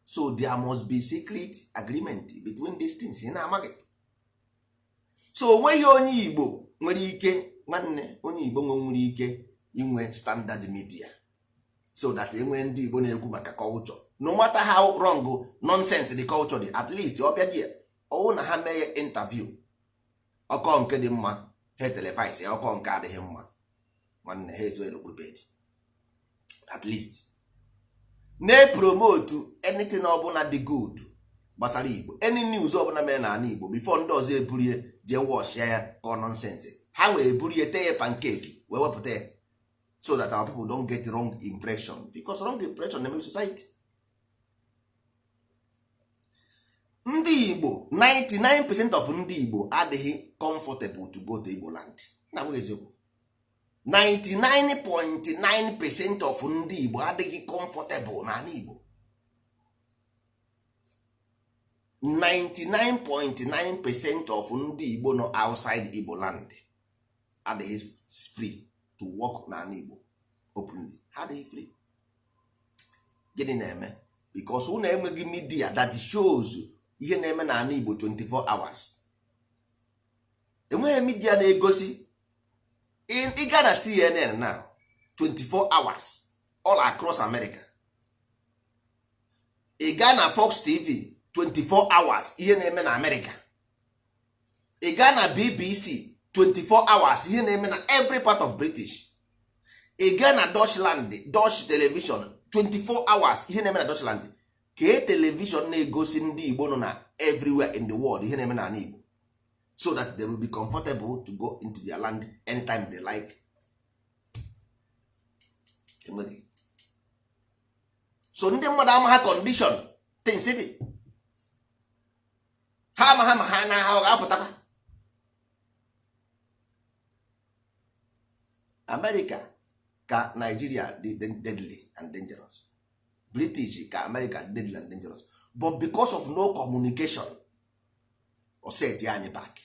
So there must be secret agreement between these things ị na-amaghị. So o nweghị onye Igbo nwere ike, nwanne, onye Igbo nwere ike inwe standard media so that enwee ndị Igbo na-ekwu maka culture, no matter how wrong, nonsense the culture dị. At least ọ bịa die, ọwụ na ha mee ya interview, ọkọ nke dị mma, ha televise ya. Ọkọ nke adịghị mma, nwanne, ha ezo n'okpuru bed. At least na-epromote anything ọbụla dị good gbasara Igbo, any news ọbụla mere n'ala Igbo, before ndị ọzọ eburie jee wọshịa ya ka ọ nonsense. Ha wee burie, tee ya pancake, wee wepụta ya so that our people don't get wrong impression, because wrong impression na-emebi society. Ndị Igbo, 99% of ndị Igbo adịghị comfortable to go to Igbo land. Na abụghị eziokwu? 99.9% of ndị Igbo adịghị comfortable n'ala Igbo. 99.9% of ndị Igbo nọ outside Igbo land adịghị free to work n'ala Igbo openly. Ha adịghị free. Gịnị na-eme? Because unu enweghị media that shows ihe na-eme n'ala Igbo 24 hours. Enweghị media na-egosi. Ị gaa na CNN now, 24 hours, all across America. Ị gaa na Fox TV, 24 hours, ihe na-eme na America. Ị gaa na BBC, 24 hours, ihe na-eme na every part of British. Ị gaa na Deutschland, Dutch television, 24 hours, ihe na-eme na Deutschland. Kee television na-egosi ndị Igbo nọ na everywhere in the world ihe na-eme n'ala Igbo, so that they will be comfortable to go into their land anytime they like? Enweghị. So ndị mmadụ ama ha condition things dị, ha ama ha ma ha na ha ọ ga-apụtakwa. America ka Nigeria dị deadly and dangerous. British ka America deadly and dangerous, but because of no communication, o set anyị back.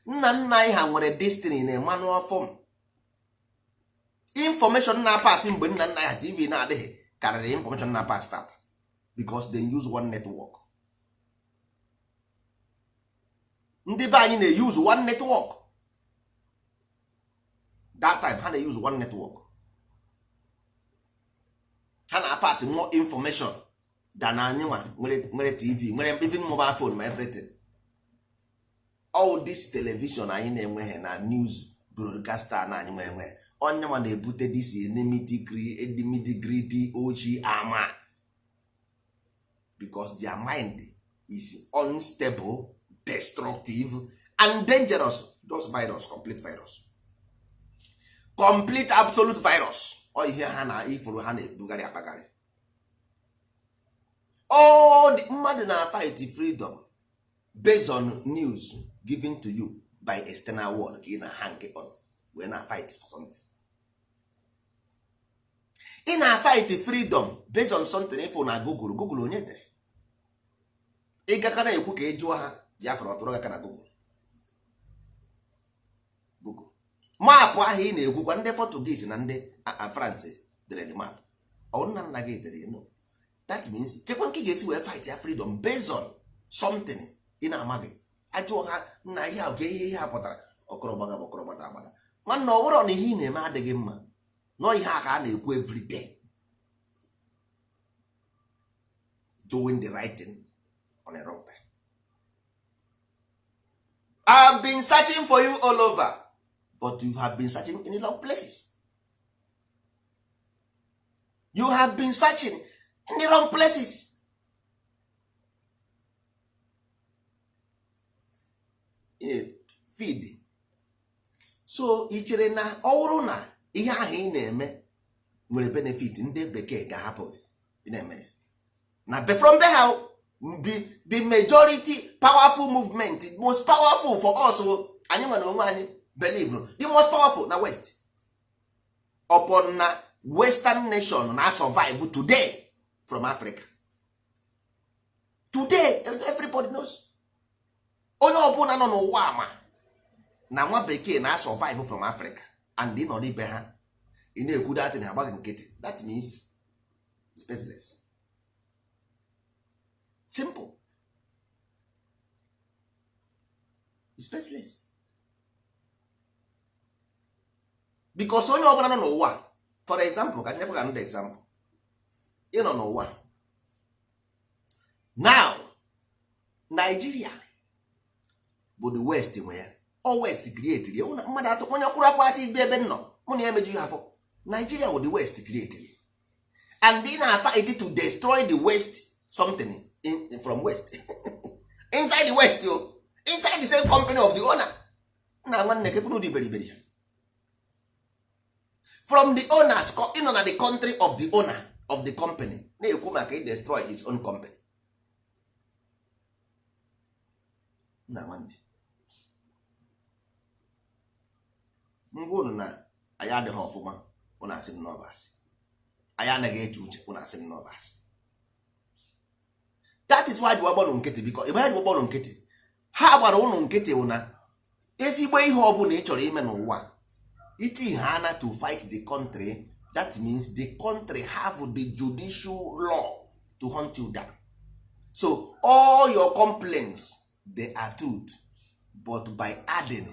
Nna nna anyị ha nwere destiny na manual form. Information na pass mgbe nna nna ha, TV na-adịghị, karịrị information na pass tata, because they use one network. Ndị be anyị na-use one network. That time ha na-use one network, ha na-pass more information than anyị nwa nwere TV, nwere even mobile phone, ma everything. All this television anyị na-enweghị na news broadcaster na anyị nwe enwe, onye nwa na-ebute this enmity, enmity, greedy, ochi ama, because their mind is unstable, destructive and dangerous. Just virus, complete virus, complete absolute virus. Ọ ihe ha na ifuru ha na-ebugharị akpagharị. All the mmadụ na fight freedom based on news given to you by external world, ka ị na hang on wee na fight for something. Ị na fight freedom based on something ifụ na Google. Google onye dere? Ị gaka na-ekwu ka ị jụọ ha Biafra, ọtụrụ gaka na Google. Google map ahụ ị na-ekwukwa, ndị Portuguese na ndị France dere the map. Ọ nna nna gị dere? No. That means kekwa nke ga-esi wee fight ya freedom based on something ị na-amaghị. Ajụọ ha, nna, ihe ahụ ka ihe a pụtara, ọkọrọgbaga bụ ọkọrọgbada agbada. Nwanne, ọ bụrụ na ihe ị na-eme adịghị mma nọ, ihe a ka a na-ekwu everyday: doing the right thing on a wrong time. I've been searching for you all over, but you have been searching in the wrong places. You have been searching in the wrong places. In a feed. So ị chere na ọ bụrụ na ihe ahụ ị na-eme nwere benefit, ndị bekee ga-ahapụ gị ị na-eme ya na be from be ha? The majority powerful movement, most powerful for us o, anyị nwere onwe anyị believe the most powerful na West, upon na Western nation na survive today from Africa today. Everybody knows, onye ọbụla nọ n'ụwa ama na nwa bekee na survive from Africa, and ị nọ n'ibe ha, ị na-ekwu that na agbaghị nkịtị. That means it's baseless. Simple, it's baseless, because onye ọbụla nọ n'ụwa, for example, ka nyekwa ka another example, ị nọ n'ụwa now, Nigeria bụ the West nwe ya. Ọ West create ya. Mmadụ atụ onye kwuru akwa asị ibe ebe m nọ, mụ na ya emeju ya afọ. Nigeria bụ the West create ya, and ị na-fight to destroy the West, something from West, inside the West o, inside the same company of the owner. Nna, nwanne, kekwunu dị iberibe ya from the owners. Ịnọ na the country of the owner of the company na-ekwu maka i destroy his own company. Nna, nwanne, ngwa, unu na anyị adịghị ọfụma. Unu asị m n'ọba asị, anyị anaghị eche uche. Unu asị m n'ọba asị. That is why ji gbọnụ nkịtị, because ebe ha ji gbọnụ nkịtị, ha gbara ụnụ nkịtị wụ na ezigbo ihe ọbụla ị chọrọ ime n'ụwa, iti ha na to fight the country. That means the country have the judicial law to hunt you down. So all your complaints, they are truth, but by adding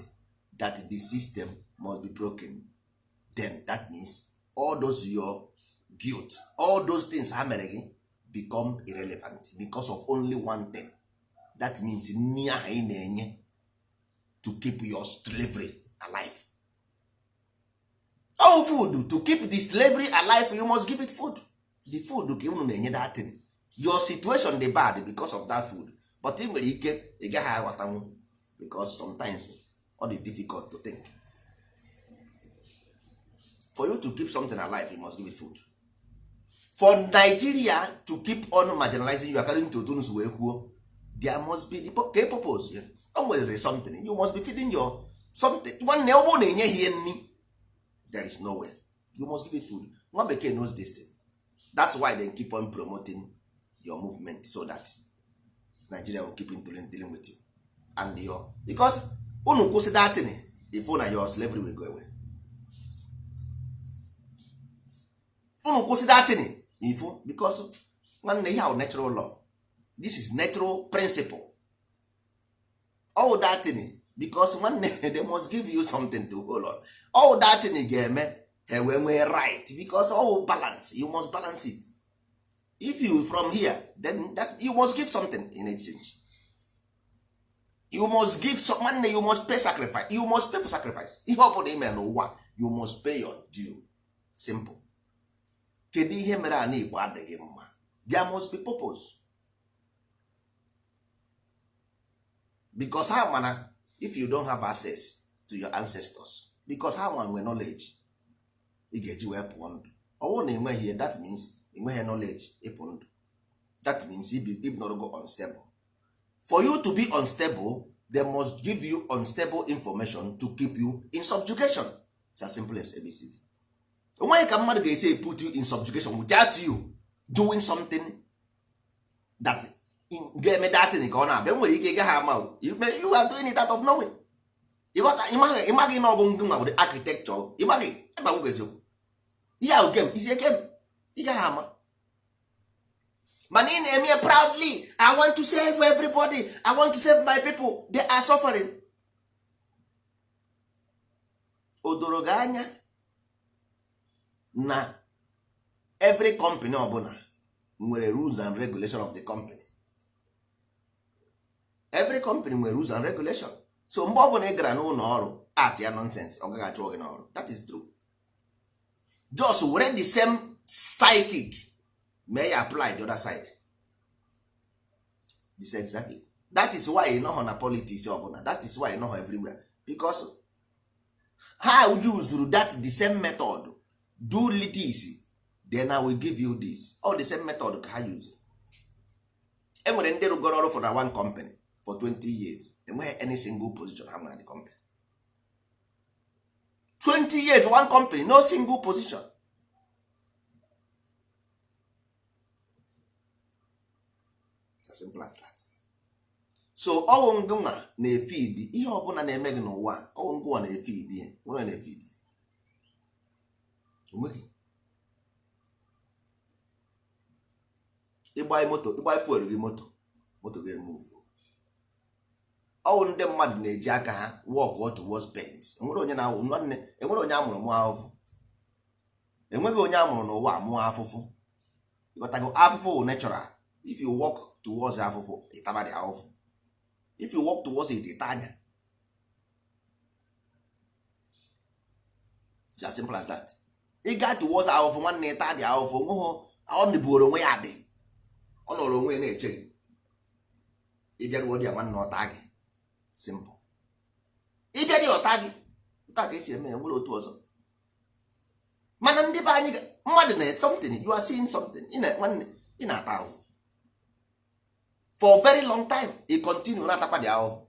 that the system must be broken, then that means all those your guilt, all those things ha mere gị become irrelevant because of only one thing. That means nri ahụ ị na-enye to keep your slavery alive. All food to keep the slavery alive, you must give it food. The food ka unu na-enye that thing. Your situation dey bad because of that food, but ị nwere ike ị gaghị aghọtanwu because sometimes ọ dị difficult to think. For you to keep something alive, you must give it food. For Nigeria to keep on marginalizing you, according to Tunis wee kwuo, there must be the purpose. Yeah. O nwere something you must be feeding your something. Nwanne, ọ bụrụ na enyeghị ya nri, there is no way. You must give it food. Nwa bekee knows this thing. That's why they keep on promoting your movement, so that Nigeria will keep dealing with you and your, because unu kwụsị that thing, if na your slavery will go away. Unu kwụsị that thing, ifu, because nwanne, ihe ahụ natural law. This is natural principle, all that thing, because nwanne, they must give you something to hold on. All that thing ga-eme ha wee nwee right, because all balance, you must balance it. If you from here, then that you must give something in exchange. You must give some. Nwanne, you must pay sacrifice. You must pay for sacrifice. Ihe ọ bụla ime n'ụwa, you must pay your due. Simple. Kedu ihe mere ala Igbo adịghị mma? There must be purpose, because ha mana if you don't have access to your ancestors, because ha nwa nwe knowledge ị ga-eji wee pụọ ndụ. Ọ bụrụ na enweghị, that means enweghị knowledge ịpụ ndụ. That means go unstable. For you to be unstable, they must give you unstable information to keep you in subjugation. It's as simple as ABCD. Onweghị ka mmadụ ga-esi put you in subjugation without you doing something that ga-eme that thing ka ọ na-abịa. Nwere ike ị gaghị ama. You are doing it out of knowing. Ịghọta? Ịmaghị na ọ bụ ngị nwa bụ architecture. Ịmaghị ebe agwụgwọ eziokwu. Ihe ahụ game isi game, ị gaghị ama, mana ị na-eme proudly: "I want to save everybody. I want to save my people. They are suffering." O doro gị anya na every company ọbụla nwere rules and regulation of the company? Every company nwere rules and regulation. So mgbe ọbụla ị gara n'ụlọ ọrụ at ya nonsense, ọ gaghị achụọ gị n'ọrụ. That is true. Just were the same psychic mee ya apply the other side. This exactly, that is why ị nọghọ na politics ọbụla. That is why ị nọghọ everywhere, because ha used that the same method: do this, then I will give you this. All the same method ka ha use. E nwere ndị rụgoro ọrụ for na one company for 20 years, enweghị any single position ha nwere na the company. 20 years, one company, no single position. It's as simple as that. So ọwụ ngụnwa na-efidi ihe ọbụla na-eme gị n'ụwa. Ọwụ ngụnwa na-efidi ya, nwere na-efidi onweghị. Ịgba moto, ịgba fuel gị, moto ga-emove. Ọwụ ndị mmadụ na-eji aka ha work towards pains. Enwere onye na-awụ nwanne, enwere onye amụrụ mụọ ahụhụ. Enweghị onye amụrụ n'ụwa mụọ afụfụ. Ịghọtago? Afụfụ wụ natural. If you work towards afụfụ, ịtaba dị ahụfụ. If you work towards it, ịta anya. It's as simple as that. Ị gaa towards ahụfụ, nwanne, ịta dị ahụfụ. Onweghị ọ dịbuoro onwe ya dị, ọ nọrọ onwe ya na-eche gị. Ịbịaruo dị ya, nwanne, ọta gị. Simple. Ịbịa dị, ọta gị. Ụta ka esi eme ya, nwere otu ọzọ. Mana ndị be anyị, mmadụ na something, you are seeing something. Ị na, nwanne, ị na-ata ahụhụ for very long time. Ị continue na-atakwa dị ahụhụ,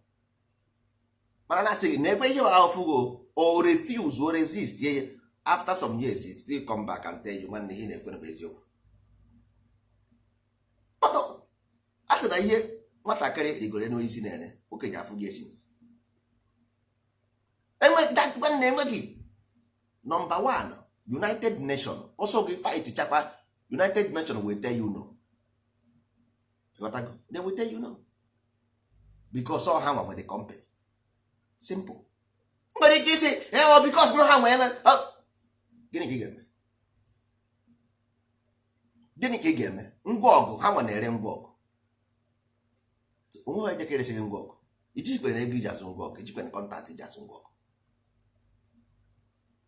mana na-asị gị na ebe ihe bụ ahụhụ go o refuse o resist ye. After some years, it still come back and tell you, nwanne, ihe na-ekwe bụ eziokwu. But a sị na ihe nwatakịrị rigoro n'isi na-ere, okenye afụ gị esi nsi. Nwanne, enweghị number one. United Nation ọsọ gị fight chakwa. United Nation will tell you no. Ịghọtago? They will tell you no because all ha nwa the company. Simple. Nwere ike isi ọ because no ha nwe eme. Gịnị ka ị ga-eme? Gịnị ka ị ga-eme? Ngwa ọgụ ha nwa na-ere, ngwa ọgụ onwe ha ejekeresighị ngwa ọgụ. Ijikwere ego iji azụ ngwa ọgụ, ijikwere contact iji azụ ngwa ọgụ.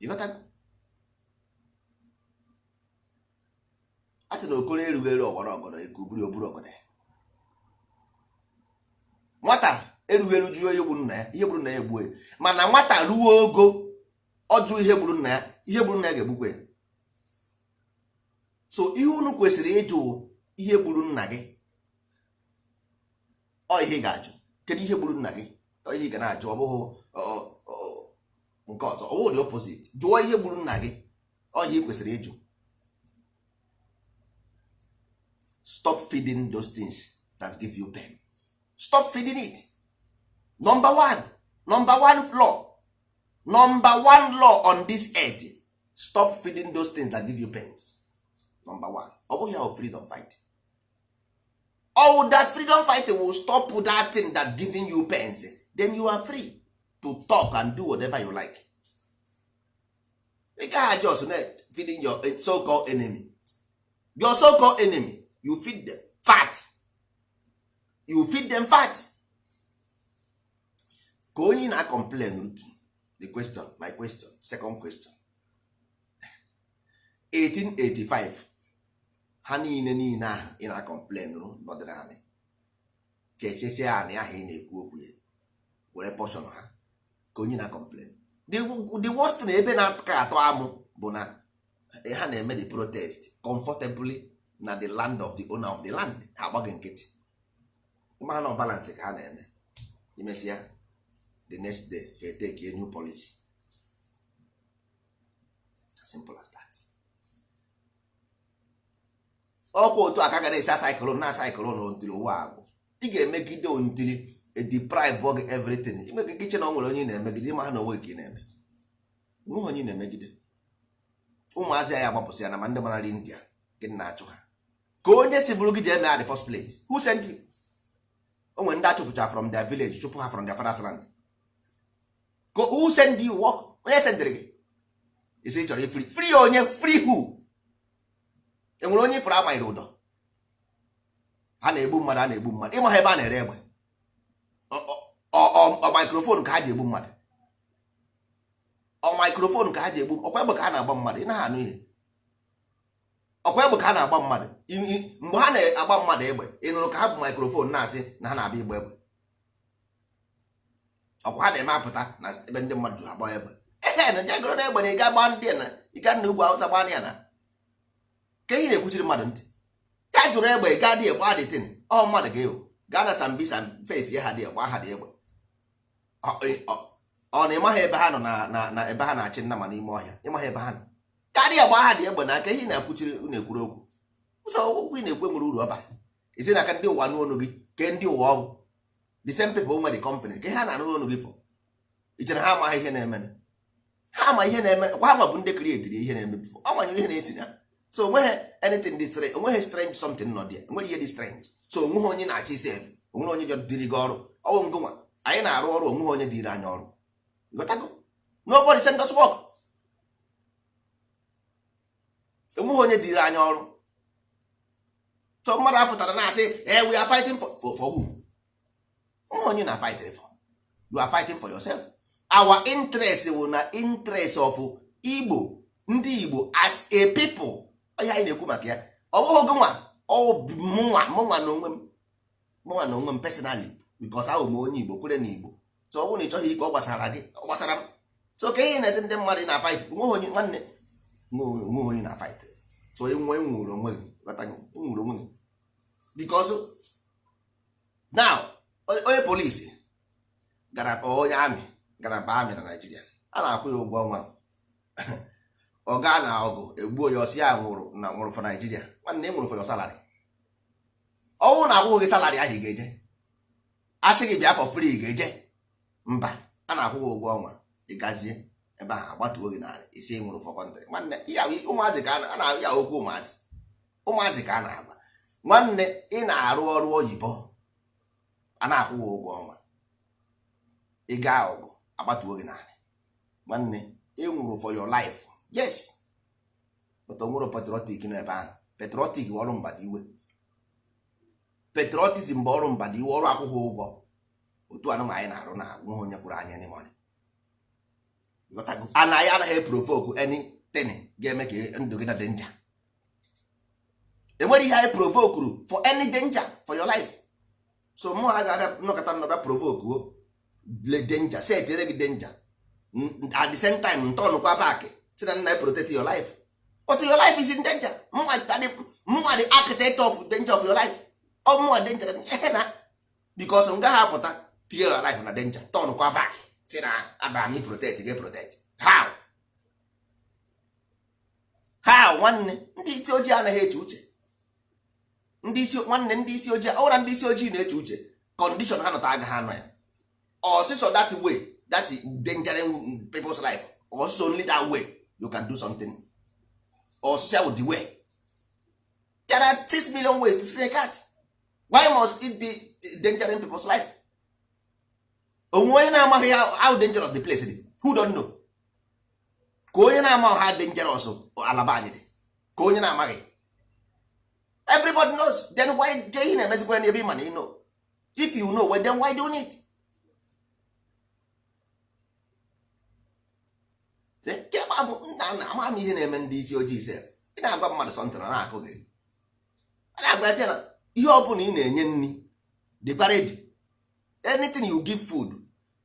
Ịghọtago? A sị na okoro erughị eru ọwara ọgọdọ ekubiri oburu ọgọdọ ya. Nwata erughị eru jụọ ihe gburu nna ya, ihe gburu nna ya egbuo ya. Mana nwata ruo ogo ọjụ ihe gburu nna ya, ihe gburu nna ya ga-egbukwa ya. So ihe unu kwesịrị ịjụ, ihe gburu nna gị, ọ ihe ị ga-ajụ, kedu ihe gburu nna gị? Ọ ihe ị ga na-ajụ. Ọ bụghị nke ọzọ, ọ bụghị the opposite. Jụọ ihe gburu nna gị, ọ ihe ị kwesịrị ịjụ. Stop feeding those things that give you pain. Stop feeding it. Number one, number one law, number one law on this earth: stop feeding those things that give you pains. Number one. Ọ bụghị ya freedom fight. All that freedom fight will stop that thing that giving you pains. Then you are free to talk and do whatever you like. Ị gaghị just na feeding your so called enemy. Your so called enemy, you feed them fat. You feed them fat. Ka onye na complain rutu the question, my question, second question: 1885, ha niile niile ahụ ị na complain rụ n'ọdịnala ka echeche anị ahụ ị na-ekwu okwu ya, were portion ha ka onye na complain. The worst na ebe na-aka atọ amụ bụ na ha na-eme the protest comfortably na the land of the owner of the land. Ha agbaghị nkịtị ma na balance ka ha na-eme. Imesịa, the next day ha take a new policy. As simple as that. Ọkwa otu aka gara esi asaịkụlụ na asaịkụlụ na ontiri ụwa agwụ. Ị ga-emegide ontiri deprive gị everything. Imegide iche na ọ nwere onye ị na-emegide, ịma ha na onwe gị ka ị na-eme. Nweghị onye ị na-emegide. Ụmụazị anyị agbapụsị ya na ma ndị manara India, gịnị na-achụ ha? Ka onye si bụrụ gị ji eme ha the first plate? Who sent you? O nwere ndị achụpụcha from their village, chụpụ ha from their father's land. Ka who send you work? Onye sendịrị gị isi ị chọrọ free? Free onye? Free who? Enwere onye ifuru amanyere ụdọ? Ha na-egbu mmadụ, a na-egbu mmadụ. Ịma ha ebe a na-ere egbe? Ọ microphone ka ha ji egbu mmadụ? Ọ microphone ka ha ji egbu? Ọkwa egbe ka ha na-agba mmadụ. Ị naghị anụ ihe? Ọkwa egbe ka ha na-agba mmadụ. Mgbe ha na-agba mmadụ egbe, ị nụrụ ka ha bụ microphone na-asị na ha na-abịa igba egbe? Ọkwa ha na-eme apụta na ebe ndị mmadụ ju agba egbe. Ehe, na jegoro na egbe na ị ga gbaa ndị na ị ga na ugwu Awụsa gbaa ya na ka ihe na-ekwuchiri mmadụ ntị. Ka jụrụ egbe gaa dị egbe adịtin ọ mmadụ ka ịhụ gaa na Sambisa fesi ha dị egbe ha dị egbe. Ọ na ịmaghị ebe ha nọ na ebe ha na-achị nna ma n'ime ọhịa. Ịmaghị ebe ha nọ karịa gba ha dị egbe n'aka. Ihe na-ekwuchiri na-ekwuru okwu ụzọ okwu ị na-ekwu nwere uru ọ bara isi n'aka ndị ụwa n'onu gị ke ndị ụwa. Ọ bụ the same people nwe the company ke ha na-anụ n'onu gị fọ. Ichere ha amaghị ihe na-eme? Ha ama ihe na-eme. Kwa ha ma bụ ndị createri ihe na-eme before ọ manyere ihe na-esi na. So onweghị anything dị strange, onweghị strange something nọ there. Enwere ihe dị strange. So onweghị onye na-achị sef, onwere onye dịrị gị ọrụ. Ọwụ ngụnwa anyị na-arụ ọrụ, onweghị onye dịrị anyị ọrụ. Ịghọtago? Nobody send us work. Enweghị onye dịrị anyị ọrụ. So mmadụ apụtara na-asị, "Eh, we are fighting for who?" Onweghị onye na fighting for. You are fighting for yourself. Our interest wụ na interest of Igbo, ndị Igbo as a people. Ihe anyị na-ekwu maka ya, ọ bụghị gị nwa, ọ mụnwa, mụnwa na onwe m, mụnwa na onwe m personally, because ahụ m onye Igbo kwere na Igbo. So ọ bụrụ na ị chọghị ike, ọ gbasara gị, ọ gbasara m. So ka ihe na-esi ndị mmadụ na fight, onweghị onye, nwanne, onweghị onye na fight. So enwe nwere onwe gị. Ghọta gị? Nwere onwe gị because now onye polisi gara, onye amị gara ba amị na Naịjirịa, a na-akwụ ya ụgwọ ọnwa. Ọ gaa na ọgụ egbuo ya, ọsị ya nwụrụ na nwụrụ for Nigeria. Nwanne, ị nwụrụ for your salary. Ọnwụ na akwụghị gị salary ahụ, ị ga-eje? Asị gị bịa for free, ị ga-eje? Mba, a na-akwụ gị ụgwọ ọnwa. Ị gazie ebe ahụ, agbatuo gị narị ise nwụrụ for country. Nwanne, ụmụazị ka a na ya okwu, ụmụazị, ụmụazị ka a na-agba. Nwanne, ị na-arụ ọrụ oyibo, a na-akwụ gị ụgwọ ọnwa, ị gaa ọgụ, agbatuo gị narị. Nwanne, ị nwụrụ for your life, yes, but o nwere patriotic nọ ebe ahụ. Patriotic bụ ọrụ mbadiwe. Patriotism bụ ọrụ mbadiwe, ọrụ akwụghị ụgwọ. Otu anụ anyị na-arụ na nweghị onye kwụrụ anyị any money. Ana anyị anaghị provoke anything ga-eme ka ndụ gị na danger. Enwere ihe anyị provokuru for any danger for your life. So mụ ha ga-abịa nnọkọta nnọbịa provoke o danger, setere gị danger, at the same time ntọnụkwa back si na nna protect your life, but your life is in danger. Mụnwa the architect of danger of your life, ọ mụnwa danger ehe na because m gaghị apụta tinye your life na danger, tọnụkwa back si na aba m protect gị. Protect how? How? Nwanne, ndị isi ojii anaghị eche uche. Ndị isi, nwanne, ndị isi ojii ọwụra, ndị isi ojii na-eche uche, condition ha nọta agaghị anọ ya ọsịsọ. That way, that endangering people's life, ọsịsọ, only that way you can do something. Ọsịsọ with the way, there are 6 million ways to skin a cat. Why must it be endangering people's life? Onwe onye na-amaghị how dangerous the place dị? Who don't know? Ka onye na-amaghị how dangerous alaba anyị dị? Ka onye na-amaghị? Everybody knows. Then why ke ihe na-emezikwa n'ebe ị ma na you know? If you know, well, then why do it? Kema bụ nna na ama m ihe na-eme ndị isi ojii sef. Ị na-agwa mmadụ something, ọ na-akụ gị. A na-agwa sị na ihe ọ bụla ị na-enye nri, dịkwa ready. Anything you give food,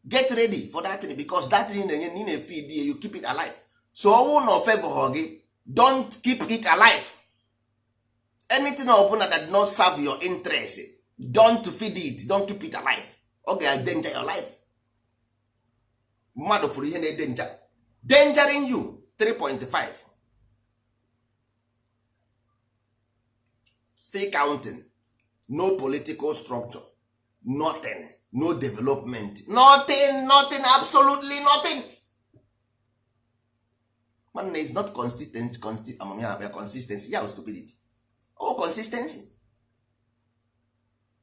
get ready for that thing, because that thing na-enye nri na-efeed you, keep it alive. So ọnwụ na favor gị, don't keep it alive. Anything ọbụla that not serve your interest, don't feed it, don't keep it alive. Ọ ga-danger your life. Mmadụ fụrụ ihe na-edanger dangering you 3.5, still counting. No political structure, nothing, no development, nothing, nothing, absolutely nothing. Nwanne, is not consistent. Amamihe na-akpọ ya consistency, ya stupidity. Oh, consistency,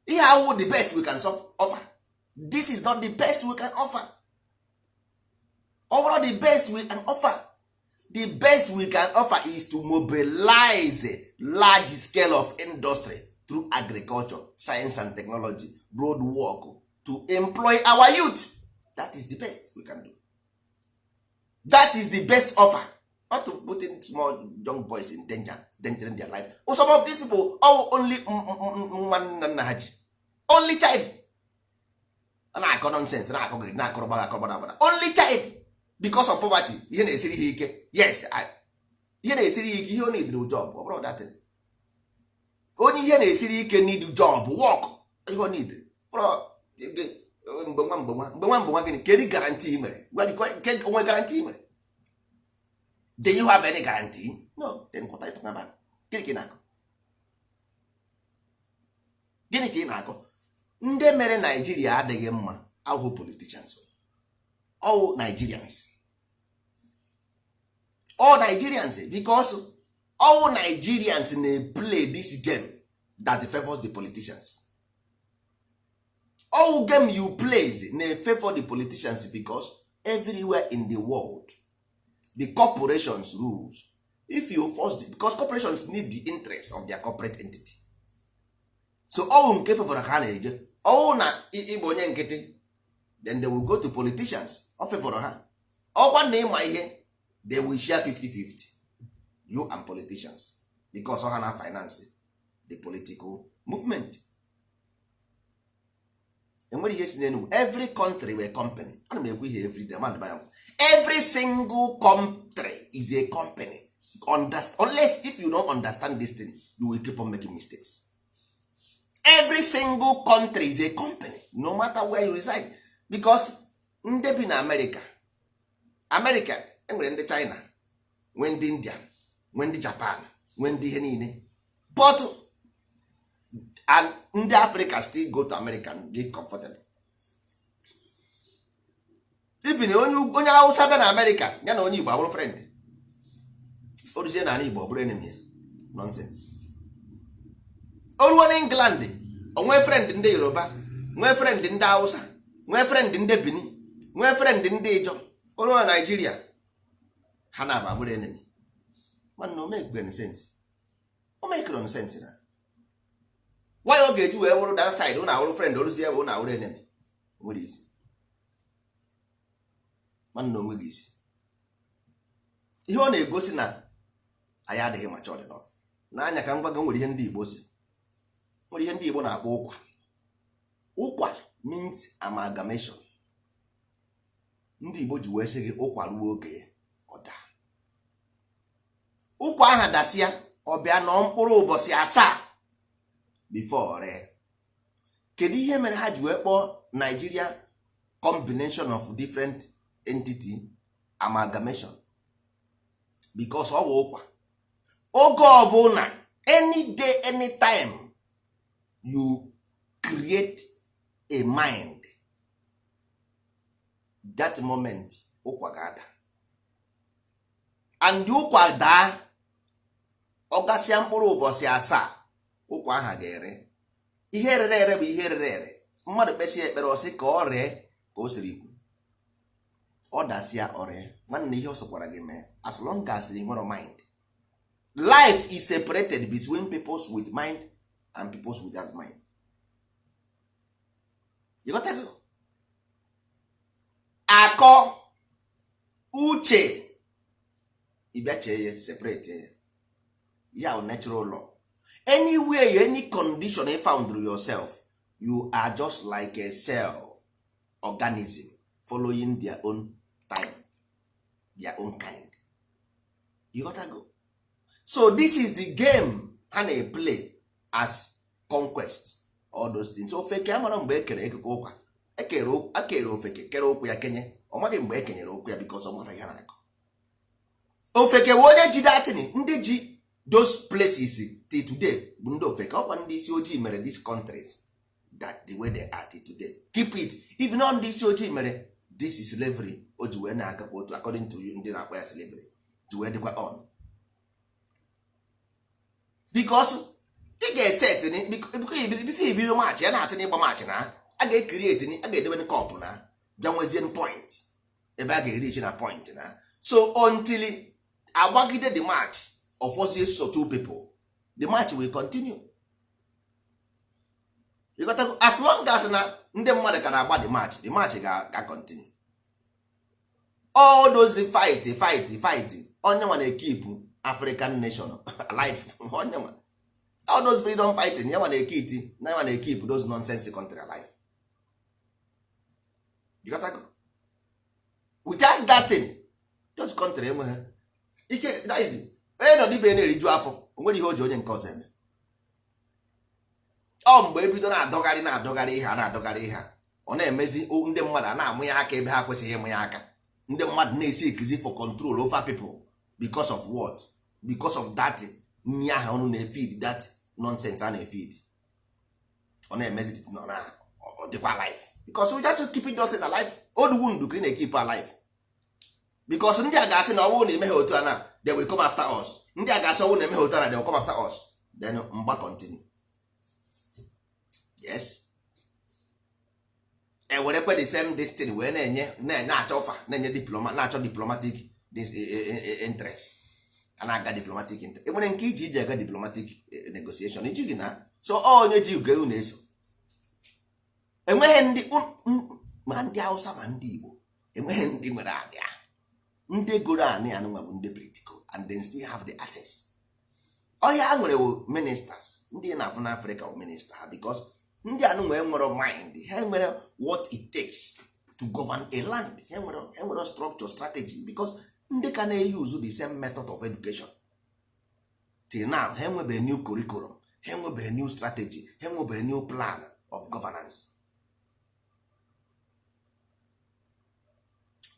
ihe awụ the best we can offer. This is not the best we can offer. Ọ bụrụ the best we can offer, the best we can offer is to mobilize large scale of industry through agriculture, science and technology, road work to employ our youth. That is the best we can do. That is the best offer, not to put in small young boys in danger, endangering their life. Oh, some of these people, oh, only nwa nna nna ha ji only child, a na-akọ nonsense, na-akọ gị, na-akọrọ gbaga akọrọ gbada. Only child, because of poverty, ihe na-esiri ha ike. Yes, ihe na-esiri ya ike, ihe ọ need job. Ọ bụrụ that thing, onye ihe na-esiri ike need job, work. Ihe ọ need mgbe nwa, mgbe nwa, mgbe nwa, mgbe nwa, gịnị? Kedu guarantee ị mere? Onwe guarantee ị mere? Do you have any guarantee? No. Then what are you talking about? Gịnị ka ị na-akọ? Gịnị ka ị na-akọ? Ndị mere Naijiria adịghị mma ahụ politicians, all Nigerians, all Nigerians, because all Nigerians na-play this game that favors the politicians. All game you play na favor the politicians, because everywhere in the world, the corporations rules. If you force the, because corporations need the interest of their corporate entity. So ọwụ nke favor ka ha na-eje. Ọwụ na ịbụ onye nkịtị, then they will go to politicians. Ọ favor ha. Ọkwa na ịma ihe, they will share 50-50, you and politicians, because ha na finance the political movement. Enwere ihe si n'Enugu. Every country were company. Ana m ekwu ihe every day, man. Every single country is a company. Understand, unless if you don't understand this thing, you will keep on making mistakes. Every single country is a company, no matter where you reside, because ndị bi na America, America enwere ndị China, nwee ndị India, nwee ndị Japan, nwee ndị ihe niile, but And ndị Africa still go to America and live comfortable. Even onye Hausa bịa na America, ya na onye Igbo abụrụ friend. O ruzie n'ala Igbo, ọ bụrụ enemy ya. Nonsense. O ruo na England, o nwee friend ndị Yoruba, nwee friend ndị Hausa, nwee friend ndị Benin, nwee friend ndị Ijọ. O ruo na Nigeria, ha na-aba abụrụ enemy. Mana o make sense? O make sense na why ọ ga-eji wee wụrụ that side ụnụ awụrụ friend, oruzie ebe ụnụ awụrụ enemy? Nwere isi? Nwanne, onwe gị isi. Ihe ọ na-egosi na anyị adịghị matured enough n'anya. Ka m gwa gị, nwere ihe ndị Igbo si, nwere ihe ndị Igbo na-akpọ ụkwa. Ụkwa means amalgamation. Ndị Igbo ji wee sị gị, ụkwa ruo oge ya, ọ daa. Ụkwa aha dasịa, ọ bịa nọọ mkpụrụ ụbọchị 7 before ree. Kedu ihe mere ha ji wee kpọọ Nigeria combination of different entity amalgamation? Because ọ bụ ụkwa. Oge ọbụla, any day, anytime you create a mind, that moment ụkwa ga-ada. And ụkwa daa, ọ gasịa mkpụrụ ụbọchị 7, ụkwa aha ga-ere. Ihe rere ere bụ ihe rere ere. Mmadụ kpesịa ekpere, ọsị ka ọ ree ka o siri kwu, ọ dasịa, ọ ree. Nwanne, ihe ọ sọkwara gị mee, as long as ị nwere mind, life is separated between peoples with mind and peoples without mind. You got to akọ uche, ịbịa chee ya, separate ya. Ya natural law. Anywhere, any condition you found yourself, you are just like a cell organism following their own time, their own kind. You got to go. So this is the game ha na-play as conquest, all those things. Ofeke amara mgbe e kere ekeke ụkwa, ekere ofeke, kere ụkwụ ya kenye. Ọ maghị mgbe e kenyere ụkwụ ya, because ọ mata ya na-akọ. Ofeke wee onye ji datin. Ndị ji those places till today bụ ndị ofeke. Ọkwa ndị isi ojii mere these countries that the way they are till today. Keep it. Even on ndị isi ojii mere this is slavery, o ji wee na-agakwa otu according to you, ndị na-akpọ ya slavery ji wee dịkwa on, because ị ga-eset bisi ibido match ya na-atị n'ịgba match na a ga-ekiri, a ga-edobe cup na bịa nwezie point ebe a ga-erichi na point na. So until agbagide the match ọfọzie, so two people, the match will continue. You got to, as long as na ndị mmadụ ka na-agba the match, the match ga continue. All those fight, fight, fight, onye nwa na-ekeep African nation alive. Onye nwa, all those freedom fighting, ya nwa na-ekiti na ya nwa na-ekeep those nonsense country alive. You got to go. Without that thing, those country enweghị ike. That is, onye nọ n'ibe na-eriju afọ, o nwere ihe o ji onye nke ọzọ eme. Ọ mgbe ebido na-adọgharị na-adọgharị ihe a na-adọgharị ihe a, ọ na-emezi ndị mmadụ a na-amụ ya aka ebe ha kwesịghị ịmụ ya aka. Ndị mmadụ na-esi ekizi for control over people. Because of what? Because of that nri ahụ ọnụ na-efeed, that nonsense a na-efeed. Ọ na-emezi nọ na ọ dịkwa alive, because we just keep it just alive. Old wound ka ị na-ekeep alive, because ndị a ga-asị na ọ bụrụ na emeghe otu a na they will come after us. Ndị a ga-asị ọ bụrụ na emeghe otu a na they will come after us. Then mgba continue. Yes, ewerekwe the same destiny wee na-enye, na-achọ ọfa, na-enye diploma, na-achọ diplomatic interest. A na-aga diplomatic interest, enwere nke iji iji aga diplomatic negotiation iji gị na so onye ji ugo ewu na-eso. Enweghị ndị, ma ndị Hausa ma ndị Igbo, enweghị ndị nwere anị ahụ. Ndị goro anị anụnwa bụ ndị political, and they still have the access. Ọhịa ha nwere wụ ministers. Ndị na-afụ n'Africa wụ minister ha, because ndị anụnwa enwere mind, ha nwere what it takes to govern a land. Ha nwere structure, strategy, because ndị ka na-use the same method of education till now. Ha enwebeghị new curriculum, ha enwebeghị new strategy, ha enwebeghị new plan of governance.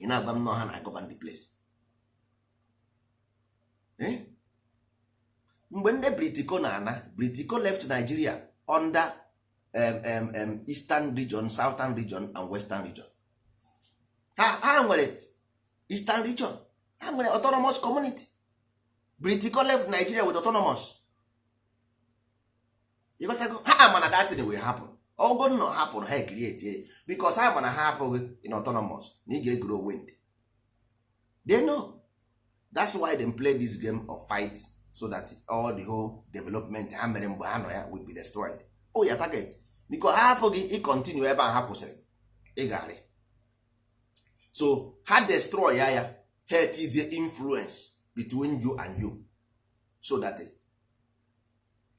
Ị na-agwa m na ha na-govern the place? Eh? Mgbe ndị Britiko na-ana, Britiko left Nigeria. Under eastern region, southern region and western region. Ha nwere eastern region, ha nwere autonomous community. British left Nigeria with autonomous. You got to go. Ha ama na that thing will happen. Ogo no happen, ha create, because ha ma na ha apụghị in autonomous na ị ga-egro wind. They know. That's why they play this game of fight, so that all the whole development ha mere mgbe ha nọ ya will be destroyed. Oh, ya target, because ha hapụghị ị continue ebe a ha kwụsịrị ịgarị. So ha destroy ya, ha etizie influence between you and you, so that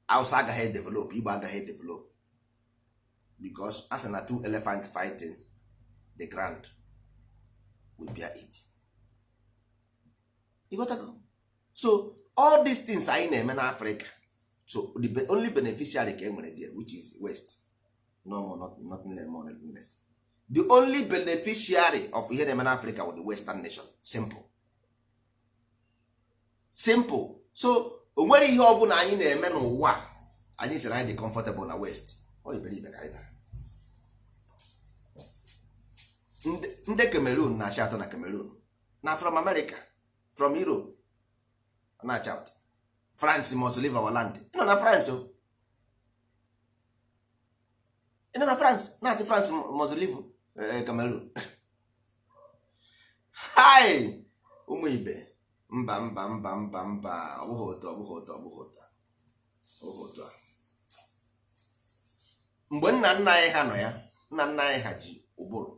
Hausa agaghị develop, Igbo agaghị develop, because as na two elephant fighting, the ground will bear it. You got to go. So all these things anyị na-eme na Africa, so the only beneficiary ka e nwere there, which is West. No more, not, nothing more, nothing less. The only beneficiary of ihe na-eme na Africa with the Western nation. Simple, simple. So o nwere ihe ọ bụla anyị na-eme n'ụwa, anyị sịrị anyị dị comfortable na West. Ọ iberibe ka anyị dara. Ndị Cameroon na-achị atọ na Cameroon na from America, from Europe na-achị atọ. France must leave our land. Ị nọ na France o, ị nọ na France na-asị France must leave Cameroon. Hi, ụmụ ibe, mba, mba, mba, mba, mba, ọ bụghị otu, ọ bụghị otu, ọ bụghị otu, ọ bụghị otu a. Mgbe nna nna anyị ha nọ ya, nna nna anyị ha ji ụbụrụ,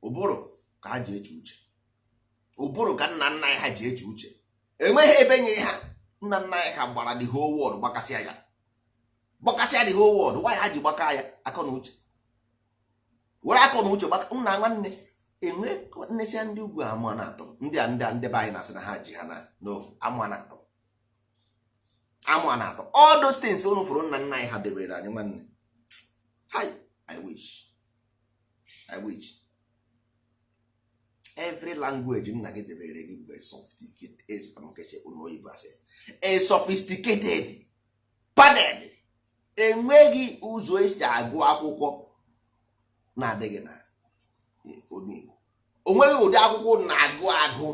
ụbụrụ ka ha ji eche uche, ụbụrụ ka nna nna anyị ha ji eche uche. Enweghị ebe nye ha. Nna nna anyị ha gbara the whole world, gbakasịa ya, gbakasịa the whole world. Why ha ji gbaka ya? Akọ na uche. Were akọ na uche gbaka. Nna nwanne, enwe nnesịa ndị ugwu amụọ na-atọ ndị a, ndị a, ndị be anyị na-asị na ha ji ha na no amụọ na-atọ, amụọ na-atọ. All those things unu fụrụ nna nna anyị ha debere anyị, nwanne, hi, I wish, I wish every language nna gị debere gị bụ a sophisticated, a sophisticated padded. Enweghị ụzọ esi agụ akwụkwọ na-adịghị na onu Igbo. O nweghị ụdị akwụkwọ na-agụ agụ,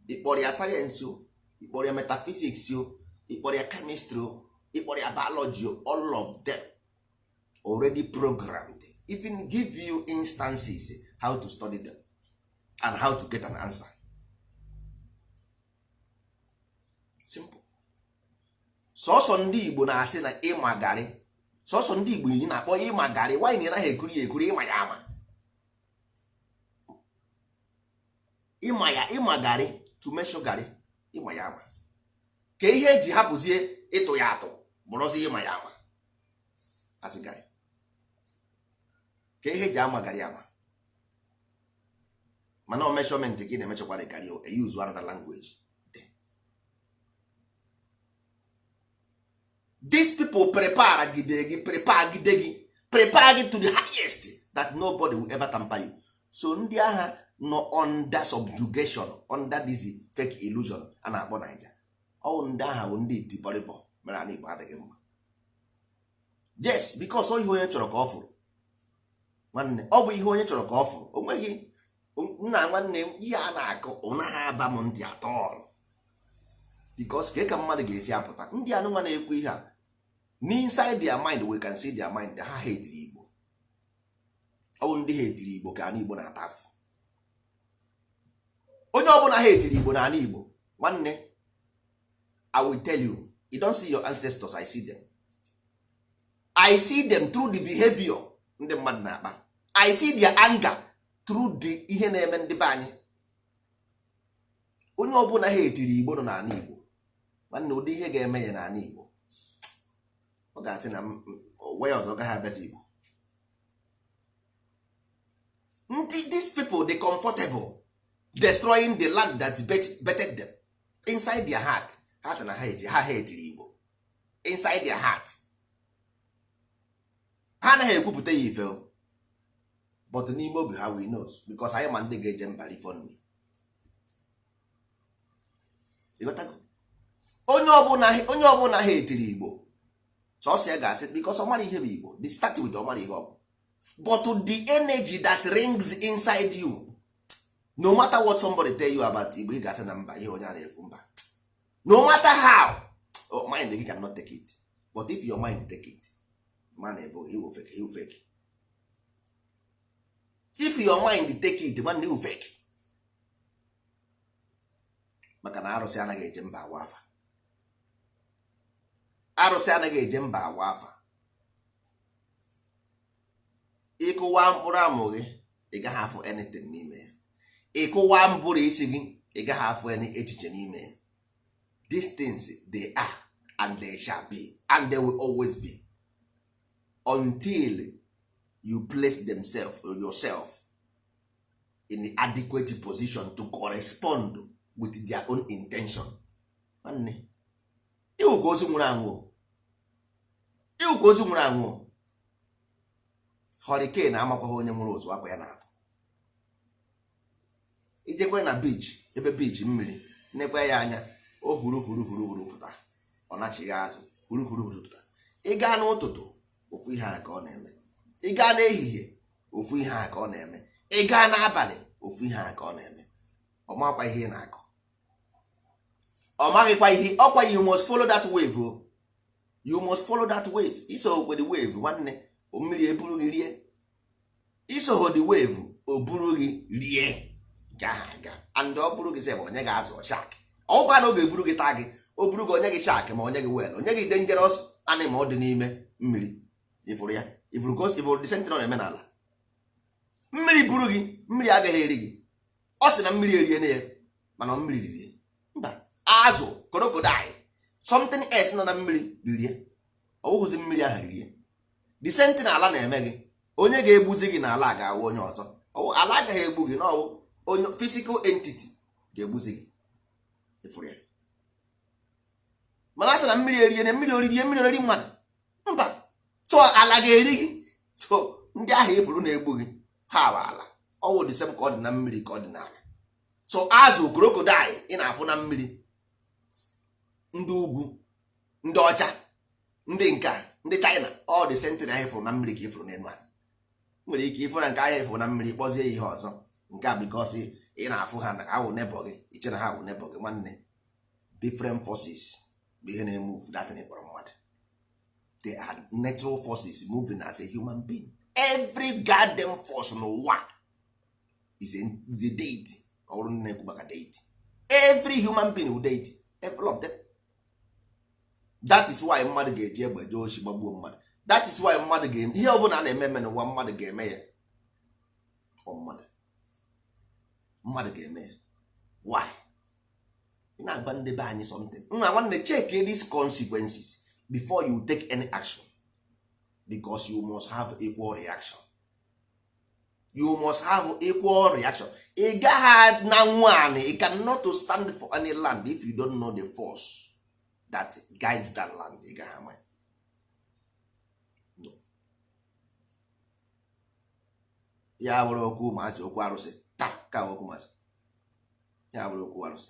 ịkpọrọ ya sayensị o, ịkpọrọ ya metaphysics o, ịkpọrọ ya chemistry o, ịkpọrọ ya biology o, all of them already programmed, even give you instances how to study them and how to get an answer. Simple. Sọsọ ndị Igbo na-asị na ịma garị, sọsọ ndị Igbo yi na-akpọ ịma garị. Nwaanyị na anaghị ekuri ya ekuri, ịma ya ama, ịma ya, ịma garị, to measure garị, ịma ya ama. Ka ihe eji hapụzie ịtụ ya atụ bụrụzi ịma ya ama asị garị. Ka ihe eji ama garị ama, mana o measurement ka ị na-emechakwara garị o use another language. These people prepare gide gị, prepare gide gị, prepare gị to the highest that nobody will ever tamper you. So ndị agha nọ under subjugation, under this fake illusion a na-akpọ Naija. Ọwụ ndị agha bụ ndị itibọrịbọ mere ala Igbo adịghị mma. Yes, because ọ ihe onye chọrọ ka ọ fụrụ, nwanne. Ọ bụ ihe onye chọrọ ka ọ fụrụ. O nweghị nna nwanne, ihe a na-akọ ọ naghị aba m ntị atọl, because ka mmadụ ga-esi apụta ndị anụnwa na-ekwu ihe a n'inside their mind, we can see their mind, ha hatiri Igbo. Ọ bụ ndị ha etiri Igbo ka ana Igbo na-ata afụ. Onye ọbụla ha etiri Igbo na ana Igbo, nwanne, I will tell you, you don't see your ancestors. I see them, I see them through the behavior ndị mmadụ na-akpa. I see their anger through the ihe na-eme ndị be anyị. Onye ọbụla ha etiri Igbo nọ n'ala Igbo, nwanne, ụdị ihe ga-eme ya n'ala Igbo, ọ ga-asị na onwe ya ọzọ gaghị abịazi Igbo. Ndị these people dey comfortable destroying the land that bettered them. Inside their heart, ha sị na ha eti ha etiri Igbo. Inside their heart, ha anaghị ekwupụta ya ife, but n'ime obi ha, we knows, because anyị ma ndị ga-eje mba rifọ nri. Ịghọtago? Onye ọbụla ha etiri Igbo Sọsọ ya ga-asị because ọ mara ihe bụ Igbo. The start with ọ mara ihe ọ bụ, but the energy that rings inside you, no matter what somebody tell you about Igbo, ị ga-asị na mba, ihe onye a na-ekwu, mba. No matter how, oh, mind gị cannot take it. But if your mind take it, man, ebo iwu fake, iwu fake. If your mind take it, nwanne, iwu fake. Maka na arụsị anaghị eje mba awa afa. Arụsị anaghị eje mba awa afa. Ịkụwa mkpụrụ amụ gị, ị gaghị afụ anything n'ime ya. Ịkụwa mbụrụ isi gị, ị gaghị afụ any echiche n'ime ya. These things, they are and they shall be and they will always be until you place themselves or yourself in the adequate position to correspond with their own intention. Nwanne, ịwụ ka ozu nwụrụ anwụ, ịwụ ka ozu nwụrụ anwụ. Hurricane amakwaghị onye nwụrụ ụzụ akwa ya na-atụ. Ijekwe na beach, ebe beach mmiri nekwe ya anya, o huru huru huru huru pụta, ọ nachighị azụ, huru huru huru pụta. Ị gaa n'ụtụtụ, ofu ihe a ka ọ na-eme. Ị gaa n'ehihie, ofu ihe a ka ọ na-eme. Ị gaa n'abalị, ofu ihe a ka ọ na-eme. Ọ makwa ihe ị na-akọ, ọ maghịkwa ihe ọkwa. You must follow that wave o. You must follow that wave. Iso okwe the wave, nwanne, mmiri eburu gị rie. Isoho the wave, o buru gị rie nke ahụ aga. And ọ bụrụ gị sef, onye ga-azụ shark? Ọgwụkwa na ọ ga-eburu gị taa gị, o buru gị, onye gị shark, ma onye gị whale, onye gị dangerous animal dị n'ime mmiri. Ifuru ya, ifuru ka ifuru the same thing ọ na-eme n'ala. Mmiri buru gị, mmiri agaghị eri gị. Ọ sị na mmiri erie ya, mana mmiri ririe mba. Azụ crocodile, something else nọ na mmiri ririe, ọ bụghịzi mmiri ahụ ririe. The same thing ala na-eme gị. Onye ga-egbuzi gị n'ala ga-awụ onye ọzọ. Ala agaghị egbu gị, n'ọwụ onye physical entity ga-egbuzi gị. Ifuru ya, mana a sị na mmiri erie na mmiri oririe, mmiri oriri mmadụ, mba. So ala ga-eri gị. So ndị ahụ ifuru na-egbu gị, ha bụ ala. Ọwụ the same ka ọ dị na mmiri ka ọ dị n'ala. So azụ crocodile ị na-afụ na mmiri, ndị ugwu, ndị ọcha, ndị nka, ndị China, all the same thing ahụ ifuru na mmiri ka ifuru n'elu ala. Nwere ike ịfụ na nke ahụ ifuru na mmiri, kpọzie ihe ọzọ nke a, because ị na-afụ ha na awụ neighbour gị, iche na ha bụ neighbour gị. Nwanne, different forces bụ ihe na-emove that thing kpọrọ mmadụ. They are natural forces moving as a human being. Every goddamn force n'ụwa is a deity. Ọ bụrụ na ekwu maka deity, every human being will deity, every of them. That is why mmadụ ga-eji egbe jee oshi, gbagbuo mmadụ. That is why mmadụ ga-eme ihe ọbụla a na-eme eme n'ụwa. Mmadụ ga-eme ya. Ọ mmadụ ga-eme ya. Why? Ị na-agba ndị be anyị something. Nna, nwanne, check these consequences before you take any action, because you must have equal reaction. You must have equal reaction. Ị gaghị na nwaanyị, you cannot to stand for any land if you don't know the force that guides that land. Ị gaghị ama ya. No. Ya bụrụ okwu ụmụazị, okwu arụsị taa ka okwu ụmụazị. Ya bụrụ okwu arụsị,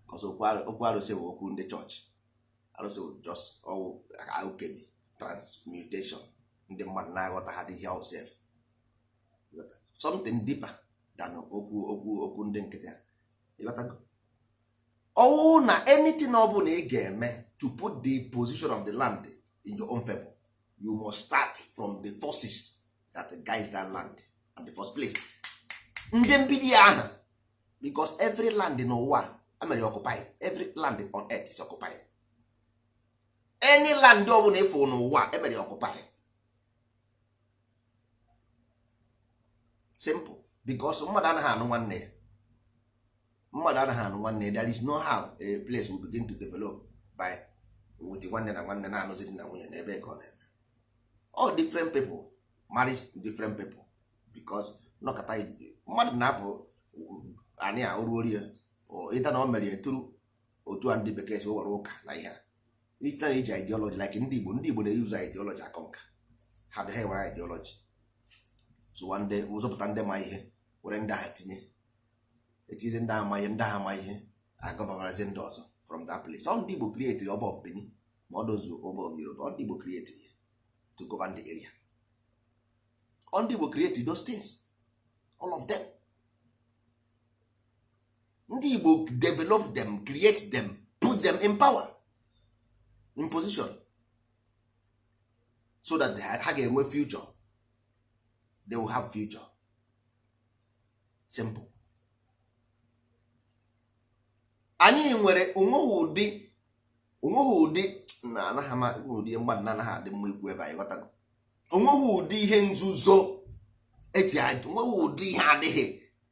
because okwu arụsị bụ okwu ndị chọọchị. Arụsị bụ just ọwụ alchemy, transmutation. Ndị mmadụ na-aghọta ha dị ihe sef, something deeper than okwu ndị nkịtị ha. Ịghọtago? Ọwụ na anything ọ bụla ị ga-eme to put the position of the land in your own favor, you must start from the forces that guides that land in the first place, ndị mbido ahụ. Because every land n'ụwa emere occupied. Every land on earth is occupied. Any land ọ bụla ịfụ n'ụwa emere occupied. Simple. Because mmadụ anaghị anụ nwanne ya. Mmadụ anaghị anụ nwanne ya. There is no how a place will begin to develop by with nwanne na nwanne na-anụzi di na nwunye n'ebe ka ọ na-eme. All different people marry different people, because nọkọta mmadụ na-apụ anị a oruo rie ịta na o mere eturu otu a. Ndị bekee si were ụka na ihe a site na iji ideology, like ndị Igbo. Ndị Igbo na-eyuzu ideology akọ nka ha bịa, ha were ideology zụwa ndị, zụpụta ndị ma ihe, were ndị agha tinye etizi ndị ama ihe, ndị agha ma ihe agọvanarazi ndị ọzọ from that place. Ọ ndị Igbo create Ọba of Benin. Ma ọ dozu Oba of Europe, ọ ndị Igbo create ya to govern the area. Ọ ndị Igbo create those things, all of them. Ndị Igbo develop them, create them, put them in power, in position, so that ha ga-enwe future. They will have future. Simple. Anyị nwere onweghị ụdị na anaghị ama ụdị mmadụ na-anaghị adị mma ikwu ebe anyị ghọtago. Onweghị ụdị ihe nzuzo eti, onweghị ụdị ihe adịghị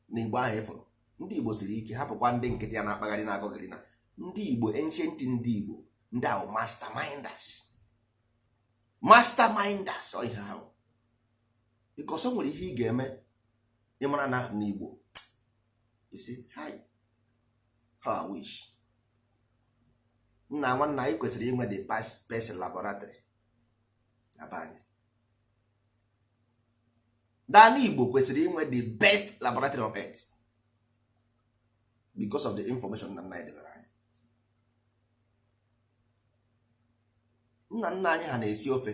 na Igbo ahụ. Ịfụrụ ndị Igbo siri ike, hapụkwa ndị nkịtị ya na-akpagharị na-akọgịrị na ndị Igbo. Ancient ndị Igbo, ndị ahụ masterminders, masterminders. Ọ ihe ahụ, because o nwere ihe ị ga-eme, ịmara na n'Igbo isi hi, how I wish. Nna nwanna, anyị kwesịrị inwe the best laboratory na be anyị. N'ala Igbo kwesịrị inwe the best laboratory on earth because of the information nna nna anyị debere anyị. Nna nna anyị ha na-esi ofe.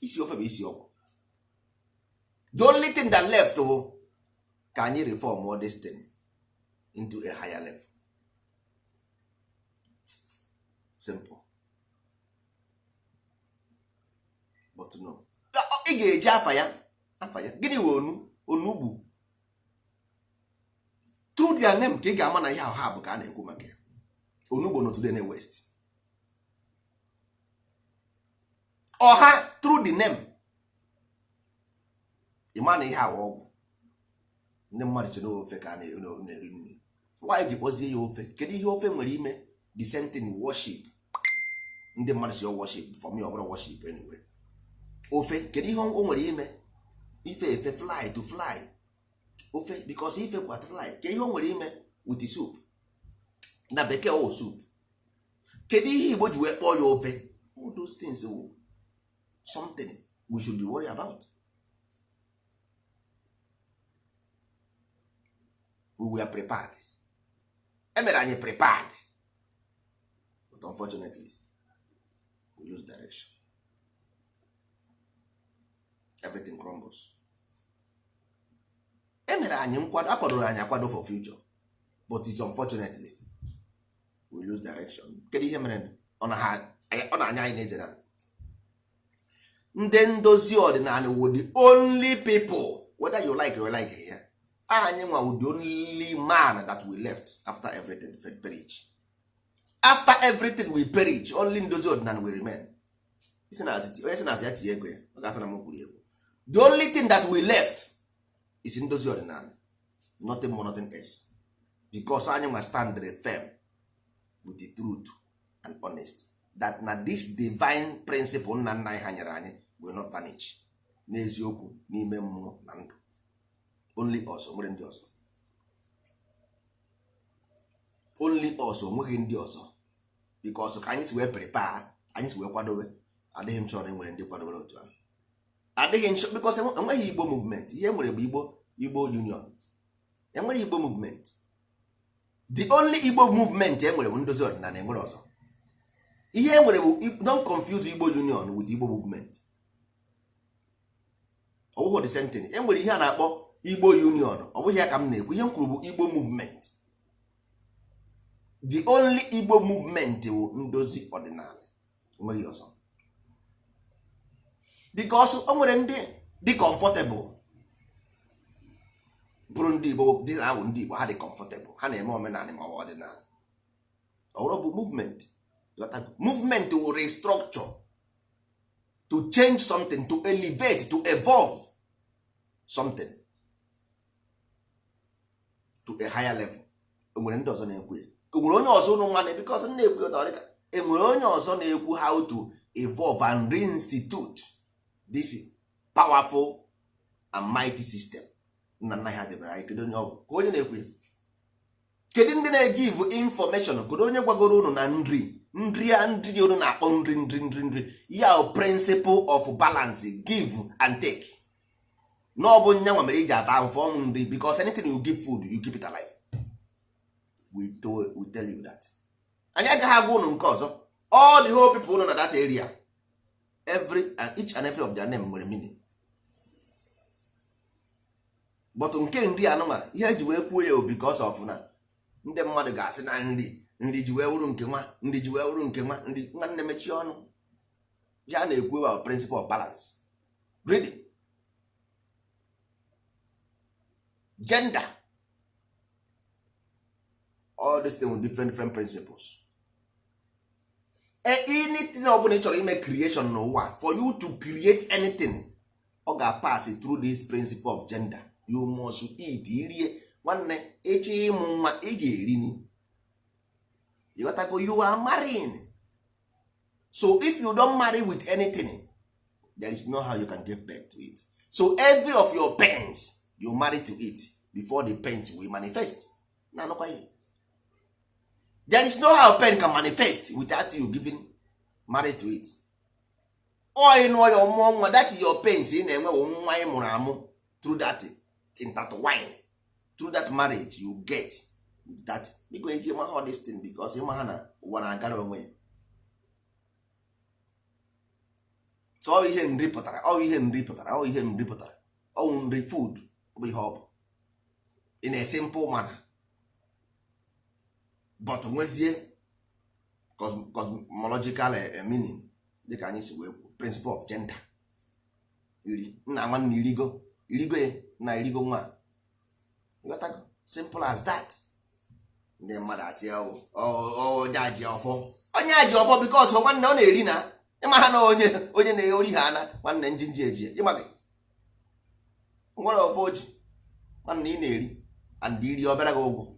Isi ofe bụ isi ọgwụ. The only thing that left bụ ka anyị reform all this thing into a higher level. Simple. But no, ị ga-eji afa ya, afa ya gịnị wee onu onugbu. Through their name ka ị ga-ama na ihe ahụ ha bụ ka a na-ekwu maka ya. Onugbo no today na west ọha. Through the name, ị ma na ihe awa ọgwụ. Ndị mmadụ chere ofe ka a na-eri nri. Nwaanyị ji kpọzie ya ofe, kedu ihe ofe nwere ime? The same thing, worship. Ndị mmadụ si worship. For me, ọ bụrụ worship anyway. Ofe, kedu ihe o nwere ime? Ife efe, fly to fly, ofe, because ife kwa fly. Kedu ihe o nwere ime with the soup? Na bekee o soup. Kedu ihe Igbo ji wee kpọọ ya ofe? All those things wụ something we should be worried about. We were prepared, emere anyị prepared, but unfortunately we lose direction. Everything crumbles. Emere anyị nkwado, akwadoro anyị akwado for future, but it's unfortunately we lose direction. Kedu ihe mere? Ọ na-anya anyị na-eze na ndị ndozi ọdịnala wụ the only people, whether you like or like ya, anyị nwa wụ the only man that we left after everything perish. After everything we perish, only ndozi ọdịnala will remain. Onye si na asị ya tinye ego ya, ọ ga-asị na m kwuru egwu. The only thing that we left is ndozi ọdịnala, nothing more, nothing else, because anyị nwa stand firm with the truth and honesty that na this divine principle nna nna anyị ha nyere anyị will not vanish. N'eziokwu, n'ime mmụọ na ndụ, only us. Nwere ndị ọzọ? Only us, onweghị ndị ọzọ, because ka anyị si wee prepare, anyị si wee kwadobe, adịghị m chọrọ enwere ndị kwadobere otu ahụ. Adịghị nchọ, because enweghị Igbo movement. Ihe nwere bụ Igbo Union. Enweghị Igbo movement. The only Igbo movement e nwere bụ ndozi ọdịnala. Enwere ọzọ? Ihe e nwere bụ, don't confuse Igbo Union with Igbo movement. Ọ bụghị the same thing. E nwere ihe a na-akpọ Igbo Union, ọ bụghị ya ka m na-ekwu. Ihe m kwuru bụ Igbo movement. The only Igbo movement bụ ndozi ọdịnala, enweghị ọzọ, because o nwere ndị dị comfortable bụrụ ndị Igbo dị na-awụ ndị Igbo. Ha dị comfortable, ha na-eme omenala ma ọ bụ ọdịnala. Ọ bụrụ bụ movement. Movement will restructure to change something, to elevate, to evolve something to a higher level. O nwere ndị ọzọ na-ekwu ya? O nwere onye ọzọ ụnụ nwanne? Because na-ekwu ya dịka enwere onye ọzọ na-ekwu how to evolve and reinstitute this powerful and mighty system nna nna ha debere anyị. Kedu onye ọ bụ? Ka onye na-ekwu ya? Kedu ndị na-egive information? Kedu onye gwagoro unu na nri nri a, nri unu na-akpọ nri nri nri nri ya, principle of balance, give and take, na ọ bụ nyanwa mere iji ata ahụfụ ọnwụ nri? Because anything you give food, you keep it alive. We tell you that. Anyị agaghị agwa unu nke ọzọ. All the whole people nọ na that area, every and each and every of their name nwere meaning. But nke nri anụnwa, ihe eji wee kwuo ya o, because of na ndị mmadụ ga-asị na nri nri ji wee wuru nke nwa, nri ji wee wuru nke nwa nri. Nwanne, mechie ọnụ. Ya na-ekwu about principle of balance, reading gender, all these things with different different principles. Anything ọ bụla ị chọrọ ime creation n'ụwa, for you to create anything, ọ ga-pass through this principle of gender. You must eat. Irie, nwanne, ịchọ ịmụ nwa, ị ga-eri ni. You got, you are marrying. So if you don't marry with anything, there is no how you can give birth to it. So every of your pains, you marry to it before the pains will manifest. Na anụkwa ihe, there is no how pain can manifest without you giving marry to it. Ọ ịnụọ ya, mụọ nwa. That is your pains ị na-enwe bụ nwa ị mụrụ amụ through that intertwine, through that marriage you get with that. Biko, ike ịma all this thing, because ịma ha na ụwa na-agara onwe ya. So ọ ihe nri pụtara, ọ ihe nri pụtara, ọ ihe nri pụtara, ọ nri, food bụ ihe ọ bụ in a simple manner, but nwezie cosmological meaning, dịka anyị si wee kwuo principle of gender. Iri nna, nwanne, irigo, irigo ya na irigo nwa. Ịghọtago? Simple as that. Ndị mmadụ atị onye aji ọfọ, onye aji ọfọ, because nwanne, ọ na-eri na ịma ha na onye onye na-eri ha ana. Nwanne, njinji eji ịma gị nwere ọfọ oji. Nwanne, ị na-eri and iri ọ bịara gị ụgwọ.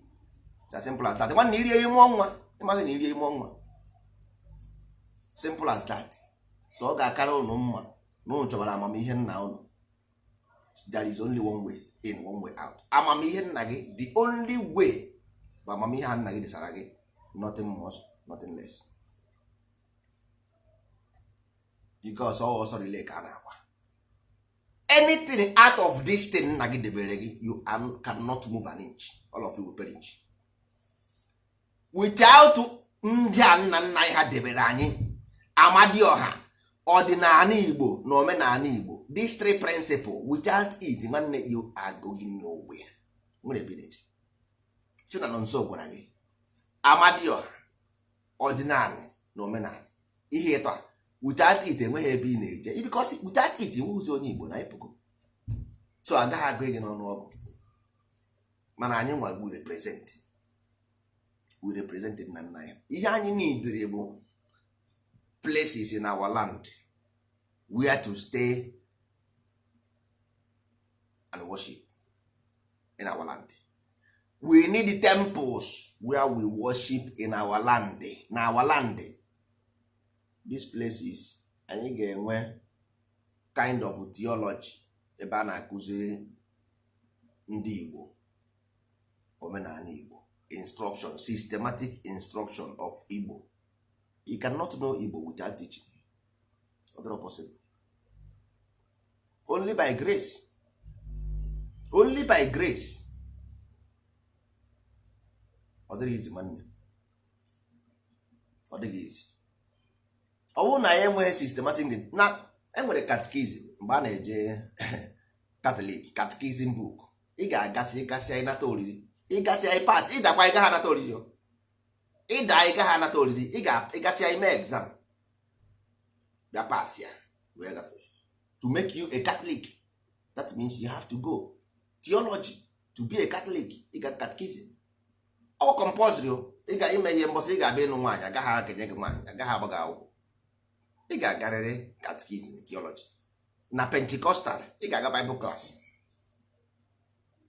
As simple as that. Nwanne, iri mụọ nwa, ịmaghị na iri mụọ nwa. Simple as that. So ọ ga-akara ụnụ mma na ụnụ chọbara amamihe nna ụnụ. There is only one way in, one way out. Amamihe nna gị, the only way bụ amamihe a nna gị desara gị. Nothing more, nothing less, because ọ ọsọ relay ka a na-agba. Anything out of this thing nna gị debere gị, you cannot move an inch. All of you will perish without ndị a nna nna anyị ha debere anyị: amadioha, ọdịnala Igbo na omenala Igbo. These three principle, without it, nwanne, you are going nowhere. Nwere village china nọ nso gwara gị amadioha, ọdịnala na omenala, ihe ịtọ a, without it enweghị ebe ị na-eje, because without it enweghịzi onye Igbo na ịpụgo. So agaghị agụ gị n'ọnụọgụ, mana anyị nwa we represent, we represent nna nna ya. Ihe anyị neediri bụ places in our land where to stay and worship in our land. We need temples where we worship in our land, na our land. These places, anyị ga-enwe kind of theology ebe a na-akụziri ndị Igbo omenala Igbo, instruction, systematic instruction of Igbo. You cannot know Igbo without teaching. Ọ dịrọ possible. Only by grace, only by grace. Ọ dịghị izi, nwanne, ọ dịghị izi. Ọ bụrụ na ya enweghị systematic, na enwere catechism mgbe a na-eje Catholic, catechism book, ị ga-agasị, ịgasị ịnata oriri, ịgasị anyị pass. Ịdakwa, ị gaghị anata oriri o. Ịda, ị gaghị anata oriri. Ị ga-ịgasị ime exam, bịa pass ya, wee gafee. To make you a Catholic, that means you have to go theology. To be a Catholic, ị ga catechism. Ọ compulsory o. Ị ga ime ihe mbọsị ị ga-abịa ịnụ nwaanyị, agaghị akenye gị nwaanyị, agaghị agba gị akwụkwọ. Ị ga-agarịrị catechism, theology. Na Pentecostal, ị ga-aga Bible class.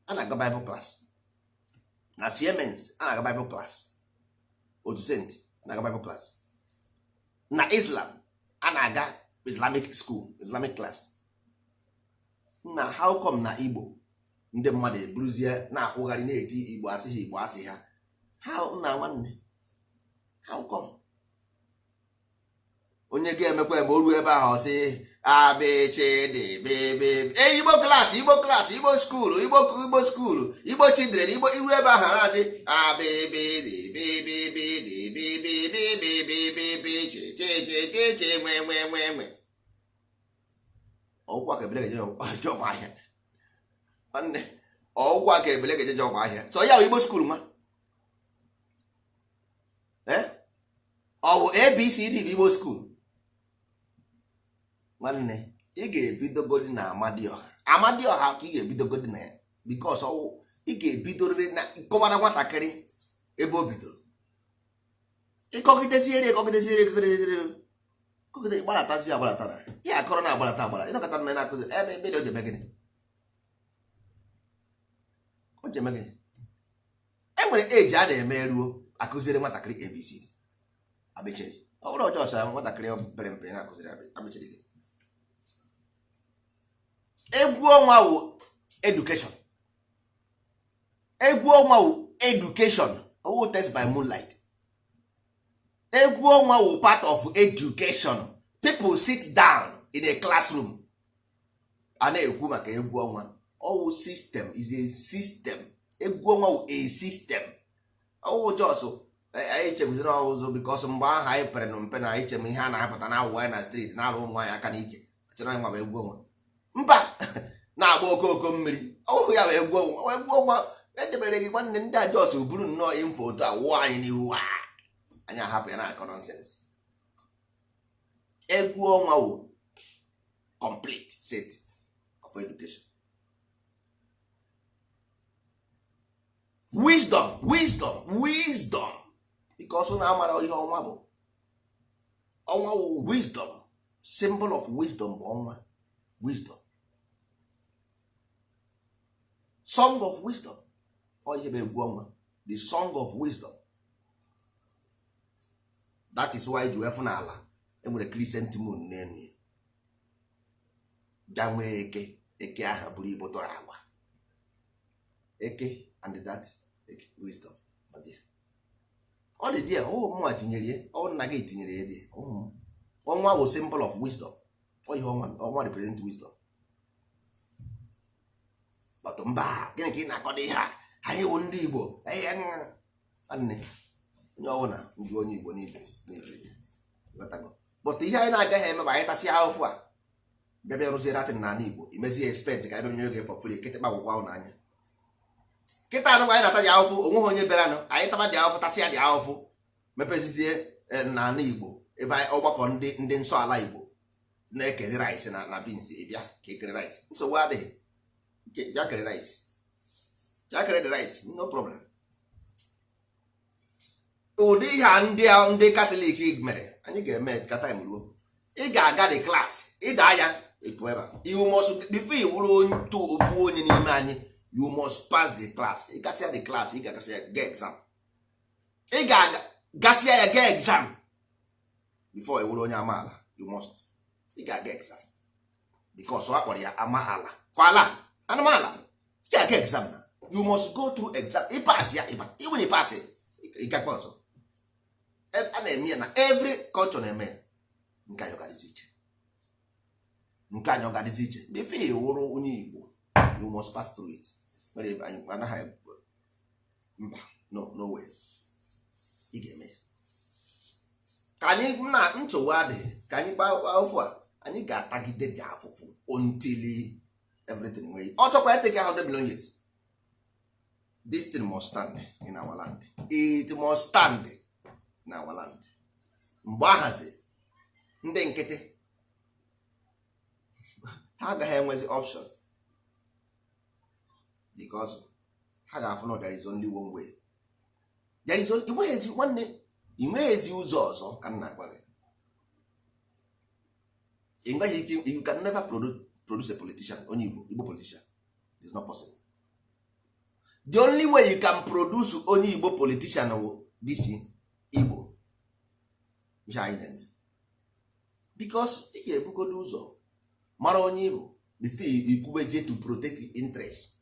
A na-aga Bible class na Siemens, a na-aga Bible class. Otu sent a na-aga Bible class na Islam, a na-aga Islamic school, Islamic class. Na how come na Igbo ndị mmadụ eburuzie na-akwụgharị na-eti Igbo asị ha, Igbo asị ha? How na, nwanne, how come? Onye ga-emekwa ebe o ruo ebe ahụ, ọ sị abịchịdịbebe Igbo class, Igbo class, Igbo school, Igbo, Igbo school, Igbo children, Igbo iru ebe ahụ na-asị abịbịdịbịbịbịdịbịbịbịbịbịbịchị. Chichi nwe nwe nwe nwe. Ọgwụgwọ ka ebele ga-eje ọgba ahịa, nwanne. Ọgwụgwọ ka ebele ga-eje ọgba ahịa. So ya Igbo school nwa, ọ bụ ABCD bụ Igbo school, nwanne. Ị ga-ebidogodi na Amadioha. Amadioha ka ị ga-ebidogodi na ya, because ọwụ ị ga-ebidorịrị na kọwara nwatakịrị ebe o bidoro. Ịkọgideziere, ịkọgideziere, ịkọgideziere, kọgide, gbaratazi, agbarata na ihe akọrọ na agbarata agbara. Ịnọkọta na na-akụzi ebe ebe o ji eme gịnị? O ji eme gịnị? E nwere eji a na-eme eruo akụziere nwatakịrị ABCD, abịchịrị. Ọ bụrụ ọjọọ sọ nwatakịrị pere mpe na-akụziri abịchịrị gị. Egwu ọnwa wụ education. Egwu ọnwa wụ education. Ọwụ test by moonlight. Egwu ọnwa wụ part of education. People sit down in a classroom, a na-ekwu maka egwu ọnwa. Ọwụ system, is a system. Egwu ọnwa wụ a system. Ọwụ just anyị chebuziri ọwụzụ, because mgbe ahụ anyị pere na mpe na anyị chem ihe a na-apụta na awụ anyị na street na-arụ ụmụ anyị aka n'ike, chere anyị nwa bụ egwu ọnwa. Mba, na-agba okooko mmiri, ọwụ ya bụ egwu ọnwa. Egwu ọnwa edebere gị, nwanne. Ndị a just buru nnọọ info otu a wụọ anyị n'ihu, anyị ahapụ ya na-akọ nonsense. Egwu ọnwa wụ complete set of education, wisdom, wisdom, wisdom, because na amara ihe ọnwa bụ. Ọnwa wụ wisdom, symbol of wisdom bụ ọnwa. Wisdom, song of wisdom. Ọ ihe bụ egwu ọnwa, the song of wisdom. That is why ji wee fụ n'ala enwere crescent moon n'elu ya, ja nwee eke. Eke ahụ bụrụ ibu tọrọ agba eke, and that eke, wisdom ọ dị there. Ọ mụnwa tinyere ya, ọ nna gị tinyere ya dị. Ọnwa wụ symbol of wisdom. Ọ ihe ọnwa, ọnwa represent wisdom. But mba, gịnị ka ị na-akọdo ihe a? Anyị wụ ndị Igbo nwanne. Onye ọbụla ndị onye Igbo niile, but ihe anyị na-agaghị eme bụ anyị tasịa ahụfụ a, bịa bịa rụzie datin n'ala Igbo, imezie expect ka ebe nye oge for free. Kịtịkpa gwụkwa ahụ n'anya kịta anụ anyị na-ata dị ahụfụ. Onweghị onye bịaranụ. Anyị taba dị ahụfụ, tasịa dị ahụfụ, mepezizie n'ala Igbo ebe ọgbakọ ndị nsọ ala Igbo na-ekezi rice na beans. Bịa ka ekere rice, nsogbu adịghị. Bịa kere rice, bịa kere the rice, no problem. Ụdị ihe a ndị Catholic mere, anyị ga-eme ka time ruo. Ị ga-aga the class, ịda ya ịpụ ebe. You must, before ị wụrụ ofu onye n'ime anyị, you must pass the class. Ị gasịa the class, ị ga-agasịa ya ga exam. Ị ga-gasịa ya ga exam before ị wụrụ onye amaala. You must, ị ga-aga exam, because ọ kpọrọ ya amaala kwala anụmala. Ị ga-aga exam na you must go through exam. Ị pass ya, ịba even ị pass, ị gakwa ọzọ. A na-eme ya na every culture na-eme ya. Nke anyị ọgadịzi iche, nke anyị ọgadịzi iche. Before ị wụrụ onye Igbo, you must pass through it. Mere ebe anyị anaghị mba, no, no way. Ị ga-eme ya ka anyị na nsogbu adịghị, ka anyị gbaa afụfụ a anyị ga-atagide dị afụfụ until everything nwee ọzọkwa ya take 100 million years. This thing must stand in our land. It must stand in our land. Mgbe ahazi ndị nkịtị ha agaghị enwezi option, because ha ga-afụ na there is only one way. There is only, inweghị, nwanne, inweghịzi ụzọ ọzọ ka m na-agwa gị. Ị nweghị ike, you can never produce a politician, onye Igbo, Igbo politician. It's not possible. The only way you can produce onye Igbo politician wụ this Igbo ihe anyị na-eme, because ị ga-ebugodo ụzọ mara onye Igbo before ikwubezie to protect the interest.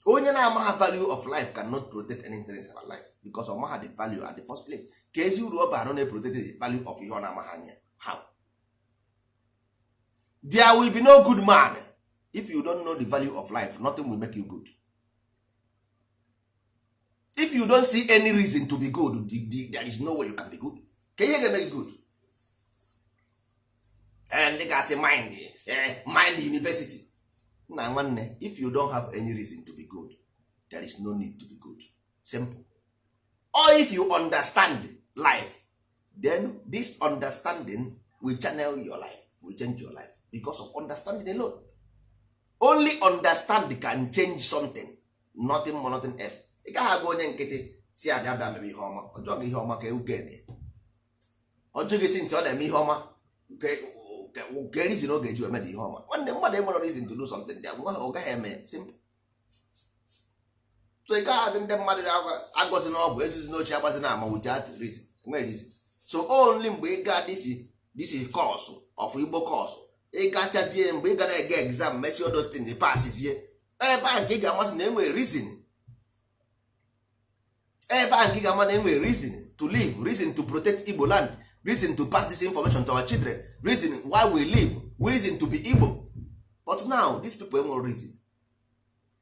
Onye na-amaha value of life cannot protect any interest of life, because ọ maha the value at the first place. Ka ezi uru ọ bara na protect the value of ihe ọ na-amaha anya? How? There will be no good man if you don't know the value of life. Nothing will make you good if you don't see any reason to be good. There is no way you can be good. Ka ihe ga-eme gị good? Ndị ga-asị mind, mind university. Nna nwanne, if you don't have any reason to be good, there is no need to be good. Simple. Or if you understand life, then this understanding will channel your life, will change your life, because of understanding alone. Only understand can change something, nothing more, nothing else. Ị gaghị agwa onye nkịtị si abịa bịa mebe ihe ọma, ọ jụọ gị ihe ọma ka ewu. Ọ jụ gị si ntị ọ na-eme ihe ọma ke reason ọ ga-eji eme ihe ọma. Nwanne, mmadụ enwere reason to do something there, nwa ọ gaghị eme. Simple. So ị gaghị azị ndị mmadụ agọzi n'ọgwụ ezizi n'oche agbazi na ama without reason. Enweghị reason. So only mgbe ị ga this is course of Igbo course, ị gachazie, mgbe ị gara ege exam, mesi all those things, pasizie ebe ahụ, nke ị ga-amasị na enwere reason. Ebe ahụ nke ị ga-ama na enwere reason to live, reason to protect Igbo land, reason to pass this information to our children, reason why we live, reason to be Igbo. But now these people enwere reason.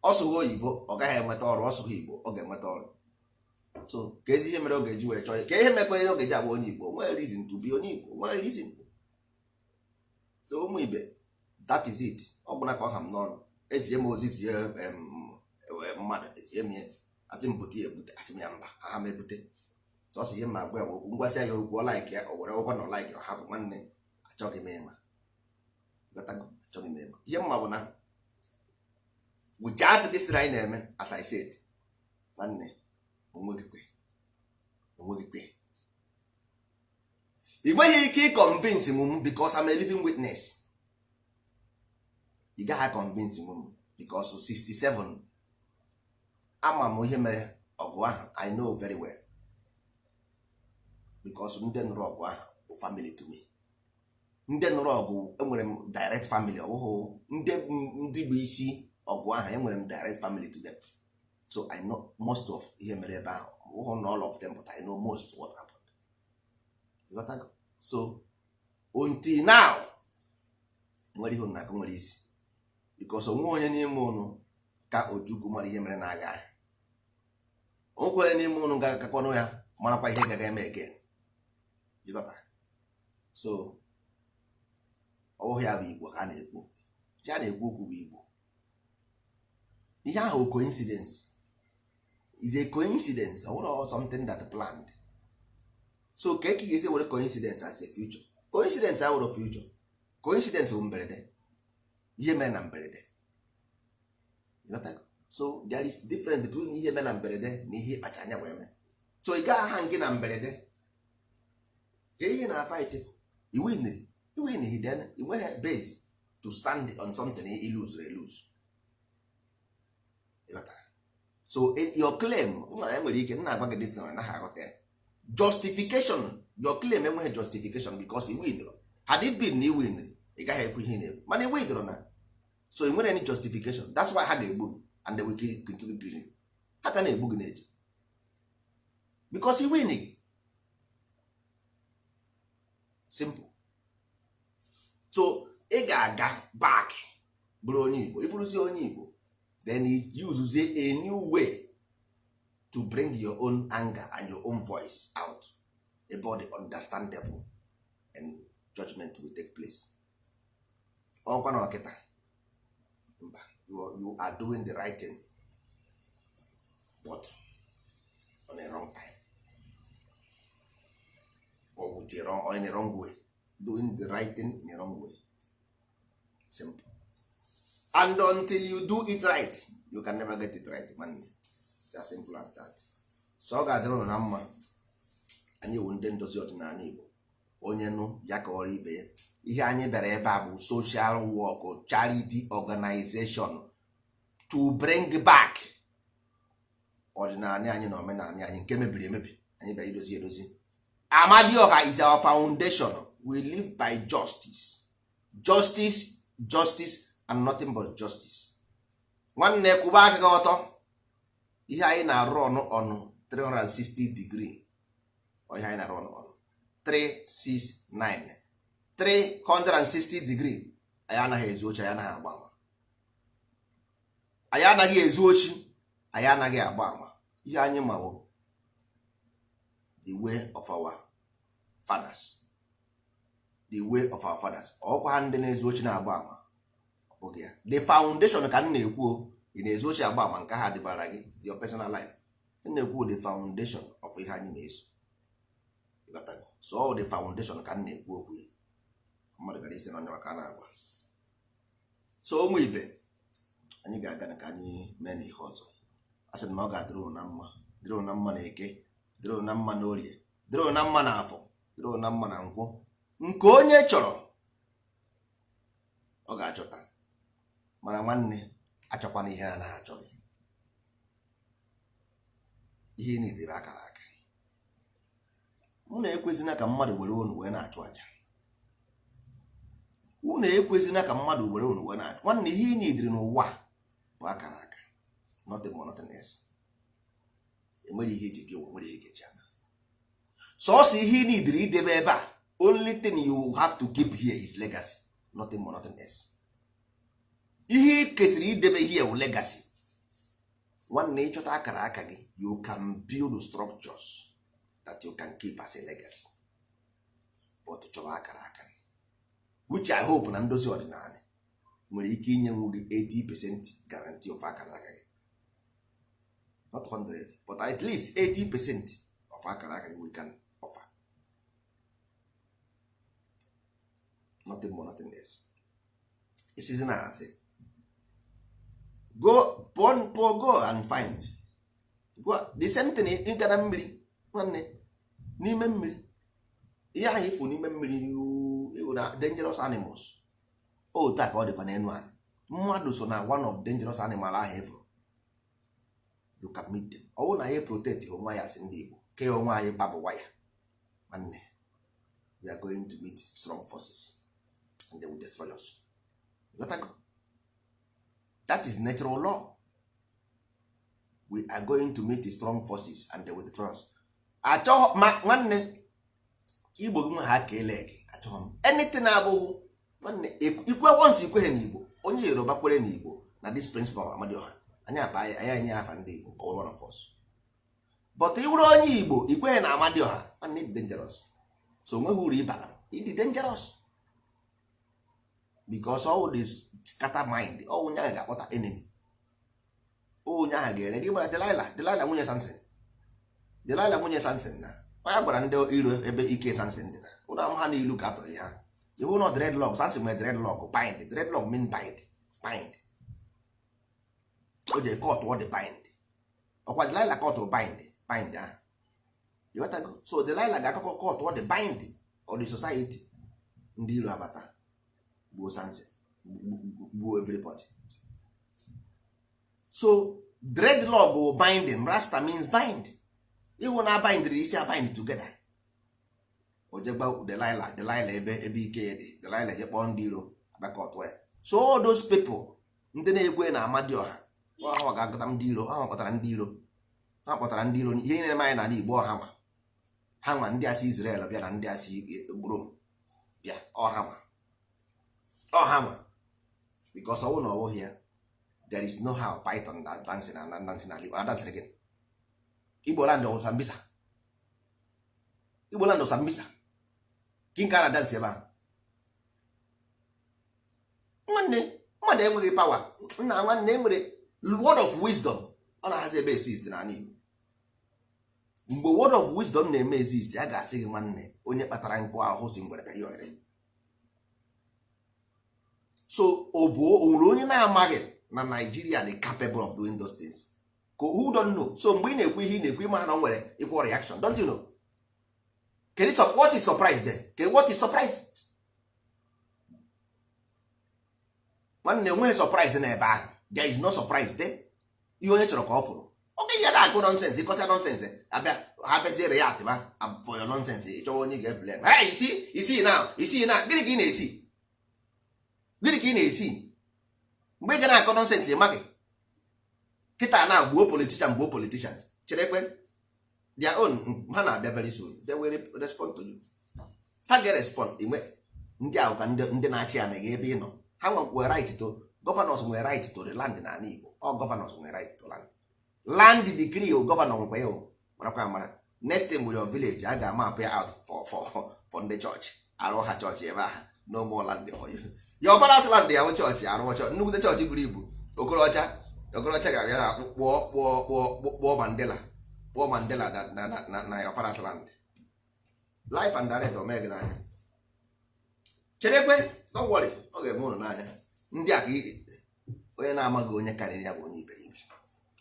Ọsụghị oyibo, ọ gaghị enweta ọrụ. Ọsụghị Igbo, ọ ga-enweta ọrụ. So ka ezi ihe mere ọ ga-eji wee chọọ ka ihe mekwere ihe ọ ga-eji abụ onye Igbo, nwere reason to be onye Igbo, nwere reason. So ụmụ ibe, that is it. Ọ bụla ka ọ ha m n'ọnụ, ezie m ozi, zie mmadụ, ezie m ihe, asị m bute ya ebute, asị m ya mba, aha m ebute. Sọsọ ihe m agwa ya bụ okwu, ngwasị ya okwu, ọ like ya, o were ụgwọ na ọ like, ọ hapụ. Nwanne, achọghị m ịma. Ghọtago? Achọghị m ịma. Ihe mma bụ na without this thing anyị na-eme, as I said, nwanne, onweghị kwe ị nweghị ike ịconvince m, because I'm a living witness. Ị gaghị convince m, because 67 ama m ihe mere ọgụ ahụ. I know very well, because ndị nụrụ ọgụ ahụ bụ family to me. Ndị nụrụ ọgụ, enwere m direct family. Ọ bụghị ndị bụ isi ọgụ ahụ, enwere m direct family to them. So I know most of ihe mere ebe ahụ. Ọ bụghị na all of them, but I know most what happened. You got that? So until now, enwere ihe na-akụ nwere isi, because onwe onye n'ime ụnụ ka Ojukwu mara ihe mere na-aga ahịa. Onwekwe onye n'ime ụnụ ga-agakwanụ ya marakwa ihe gaga eme again. You got that? So ọwụghị ya bụ Igbo ka a na-ekwu, ya na-ekwu okwu bụ Igbo. Ihe ahụ coincidence is a coincidence, ọ bụrụ something that planned. So ka eke ga-esi were coincidence as a future? Coincidence awụrụ future. Coincidence bụ mberede, ihe mere na mberede. You got that? So there is difference between ihe mere na mberede na ihe ịkpacha anya wee mee. So ị gaghị aha gị na mberede ka ihe na fight iwinri iwinri, then ị nweghị base to stand on something i lose lose. Ịghọtara? So your claim nwere enwere ike nna agwa gị this thing, anaghị aghọta ya. Justification, your claim enweghị justification, because i winro. Had it been na i winri, ị gaghị ekwu ihe ị na-ekwu, mana i winro na, so ị nwere any justification. That's why ha ga-egbu gị and they will continue killing you. Ha ga na-egbu gị na-eji because i win gị. Simple. So ị ga-aga back bụrụ onye Igbo. Ị bụrụzie onye Igbo, then you use a new way to bring your own anger and your own voice out about the understandable, and judgment will take place. Ọkwa na ọkịta mba, you are doing the right thing, but on a wrong time or with a wrong, or in a wrong way. Doing the right thing in a wrong way. Simple. And until you do it right, you can never get it right. Nwanne, it's as simple as that. So ọ ga-adịrị ụnụ na mma. Anyị wụ ndị ndozi ọdịnala Igbo. Onye nụ ya ka ọrụ ibe ya. Ihe anyị bịara ebe a bụ social work, charity organization, to bring back ọdịnala anyị na omenala anyị nke mebiri emebi. Anyị bịara idozi edozi. Amadioha is our foundation. We live by justice, justice, justice and nothing but justice. Nwanne, kwụba aka gị ọtọ. Ihe anyị na-arụ ọnụ ọnụ 360 degree. Ọ ihe anyị na-arụ ọnụ ọnụ 369 360 degree. Anyị anaghị ezu ochi, anyị anaghị agba ama. Anyị anaghị ezu ochi, anyị anaghị agba ama. Ihe anyị ma bụ the way of our fathers, the The way of our fathers, ọkwa ha ndị na-ezu ochi na-agba ama, ọ bụghị ya. The foundation ka m na-ekwu o. Ị na-ezu ochi, agba ama, nke ha dịbara gị, is your personal life. M na-ekwu the foundation of ihe anyị na-eso. Ịghọtago? So all the foundation ka m na-ekwu okwu ya. Mmadụ gara isi n'ọnya maka a na-agba. So ụmụ ibe anyị, ga-aga na ka anyị mee n'ihe ọzọ. A sị na ọ ga-adịrị unu na mma, dịrị unu na mma na Eke, dịrị unu na mma na Orie, dịrị unu na mma na Afọ, dịrị unu na mma na Nkwọ. Nke onye chọrọ ọ ga-achọta. Mana nwanne, achọkwana ihe a na-achọghị. Ihe ị na-edebe akara aka. Mụ na-ekwezina ka mmadụ were unu wee na-achụ aja. Unu ekwezina ka mmadụ were unu wee na-achụ. Nwanne, ihe ị nidiri n'ụwa bụ akara aka, nothing more, nothing else. Enwere ihe iji bịa ụwa, nwere ihe ga-eji ana. Sọọsọ ihe ị nidiri idebe ebe a, only thing you have to keep here is legacy, nothing more, nothing else. Ihe ị kesịrị idebe here wụ legacy. Nwanne, ịchọta akara aka gị, you can build structures that you can keep as a legacy. But chọwa akara aka gị, which I hope na ndozi ọdịnala nwere ike inyenwu gị 80% guarantee of akara aka gị, not 100, but at least 80% of akara aka gị we can offer, nothing more, nothing less. Isizi na asị, go pụọ, pụọ, go and find. Go, the same thing. Ịga na mmiri, nwanne, n'ime mmiri, ihe ahụ ifu n'ime mmiri iwu na dangerous animals. Otu a ka ọ dịkwa n'elu ala. Mmadụ so na one of dangerous animal ahụ ifuru. You can meet them. Ọwụ na ya protect onwe ya, asị ndị Igbo ke onwe anyị babụ waya. Nwanne, we are going to meet strong forces and they will destroy us. You got go? That is natural law. We are going to meet the strong forces and they will destroy us. Achọghọ ma nwanne, Igbo gị nwe ha kelee gị. Achọghọ m anything abụghị nwanne ikwe once ikweghị n'Igbo. Onye Yoruba kwere n'Igbo na this principle of Amadioha, anyị aba anyị enye afa ndị Igbo, all one of us. But ị wụrụ onye Igbo, ikweghị na Amadioha, nwanne, ịdị dangerous. So onweghị uru ịbara, ịdị dangerous, because all this scatter mind, all onye ahụ ga-akpọta enemy, onye ahụ ga-ere gị. Gbara Delilah, Delilah nwunye Samson, Delilah nwunye Samson, na onye gwara ndị iro ebe ike Samson dị na ụlọ amụ ha n'ilu ka atụrụ ya. Ihu na dreadlock, Samson nwere dreadlock, bind. Dreadlock mean bind, bind. O ji cut the bind. Ọkwa Delilah kọtụrụ bind, bind ahụ. Ịghọtago? So Delilah ga-akọkọ cut the bind of the society. Ndị iro abata, gbuo Samson, gbuo everybody. So dreadlock bụ binding. Rasta means bind. Ịhụ na bindiri isi, a bind together. O jegba Delilah, Delilah ebe ike ya dị. Delilah je kpọọ ndị iro abakọtụ ya. So all those people ndị na-ekwe na Amadioha, ha ga-agụta ndị iro. Ha kpọtara ndị iro, ha kpọtara ndị iro. Ihe na-eme anyị n'ala Igbo, ọha nwa, ha nwa ndị asị Israel bịa na ndị asị Rome bịa, ọha nwa, ọha nwa, because ọwụ na ọwụghị ya, there is no how python na dancing na dancing na Igbo na dancing again. Igbo land of Sambisa, Igbo land of Sambisa, king ka na dance ebe ahụ. Nwanne, mmadụ enweghị power nna. Nwanne, enwere word of wisdom, ọ na-ahazi ebe exist n'ala Igbo. Mgbe word of wisdom na-eme exist, a ga-asị gị, nwanne, onye kpatara nkụ ahụhụ si ngwere bịara ya ọrịrị. So ọ bụ o nwere onye na-amaghị na Nigeria dị capable of doing those things? Ko who don't know? So mgbe ị na-ekwu ihe ị na-ekwu, ịma na o nwere equal reaction, don't you know? Kedu what is surprise there? Kedu what is surprise? Nwanne, enweghị surprise n'ebe ahụ. There is no surprise there. Ihe onye chọrọ ka ọ fụrụ. Oge ya na-akụ nonsense, ịkọsịa nonsense, abịa ha bịazie react ba for your nonsense. Ịchọwa onye ga-eblame. Hey, isi isi na isi na gịnị ka ị na-esi? Gịnị ka ị na-esi mgbe ị ga na-akọ nonsense? Ị maghị kịta na gbuo politician, gbuo politician. Cherekwe their own, ha na-abịa very soon. They will respond to you. Ha ga-respond. Inwe ndị ahụ ka ndị na-achị ya na ebe ị nọ, ha nwere right to, governors nwere right to the land n'ala Igbo. All governors nwere right to land. Land decree o, governor nwekwa ya o. Marakwa amara, next thing with your village, a ga-amap ya out for ndị church. Arụ ha chọọchị ebe ahụ. No more land for you. Your father's land ya bụ chọọchị. Arụọ chọọchị, nnukwute chọọchị buru ibu. Okorocha, Okorocha ga-abịa na kpụọ kpụọ kpụọ kpụọ Mandela, kpụọ Mandela na your father's land, live and direct. O mee gị n'anya. Cherekwe, don't worry, ọ ga-eme ụnụ n'anya. Ndị a ka onye na-amaghị onye karịrị ya bụ onye iberibe.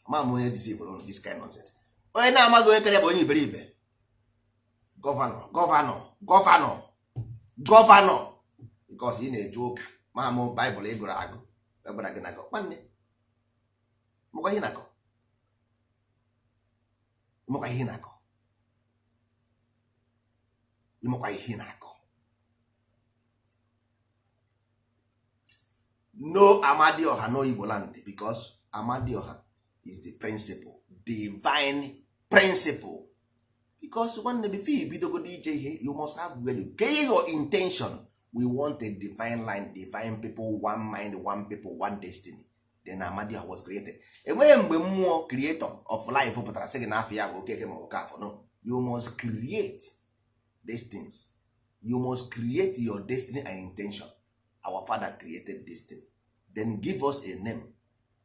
Ma m onye disibụrụ ụnụ this kind nonsense. Onye na-amaghị onye karịrị ya bụ onye iberibe. Governor, governor, governor, governor, because ị na-eje ụka. Ma mụ Baịbụl ị gụrụ agụ gwara gị na nwanne, mụkwa ihe na-akọ, mụkwa ihe na-akọ, ịmụkwa ihe na-akọ. No Amadioha, no Igbo land, because Amadioha is the principle, divine principle. Because nwanne, before you bidogodo ije ihe, you must have where you get your intention. We want a divine line, divine people, one mind, one people, one destiny. Then Amadioha was created. Enweghị mgbe mmụọ creator of life pụtara sị gị n'afọ ya bụ Okeke ma Okafọ. No, you must create these things. You must create your destiny and intention. Our father created this thing, then give us a name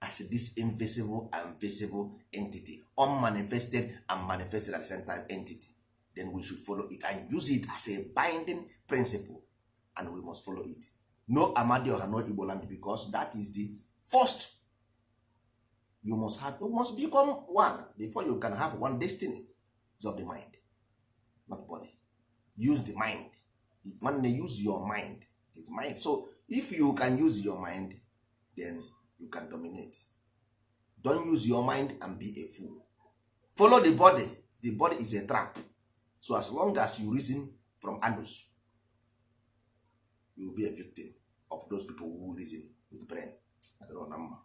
as this invisible and visible entity, unmanifested and manifested at the same time entity. Then we should follow it and use it as a binding principle, and we must follow it. No Amadioha, no Igbo land, because that is the first. You must have, you must become one before you can have one destiny. Is of the mind, not body. Use the mind. Nwanne, use your mind. Is mind. So if you can use your mind, then you can dominate. Don't use your mind and be a fool. Follow the body. The body is a trap. So as long as you reason from anus, you will be a victim of those people who reason with brain. Adịrọ na mma.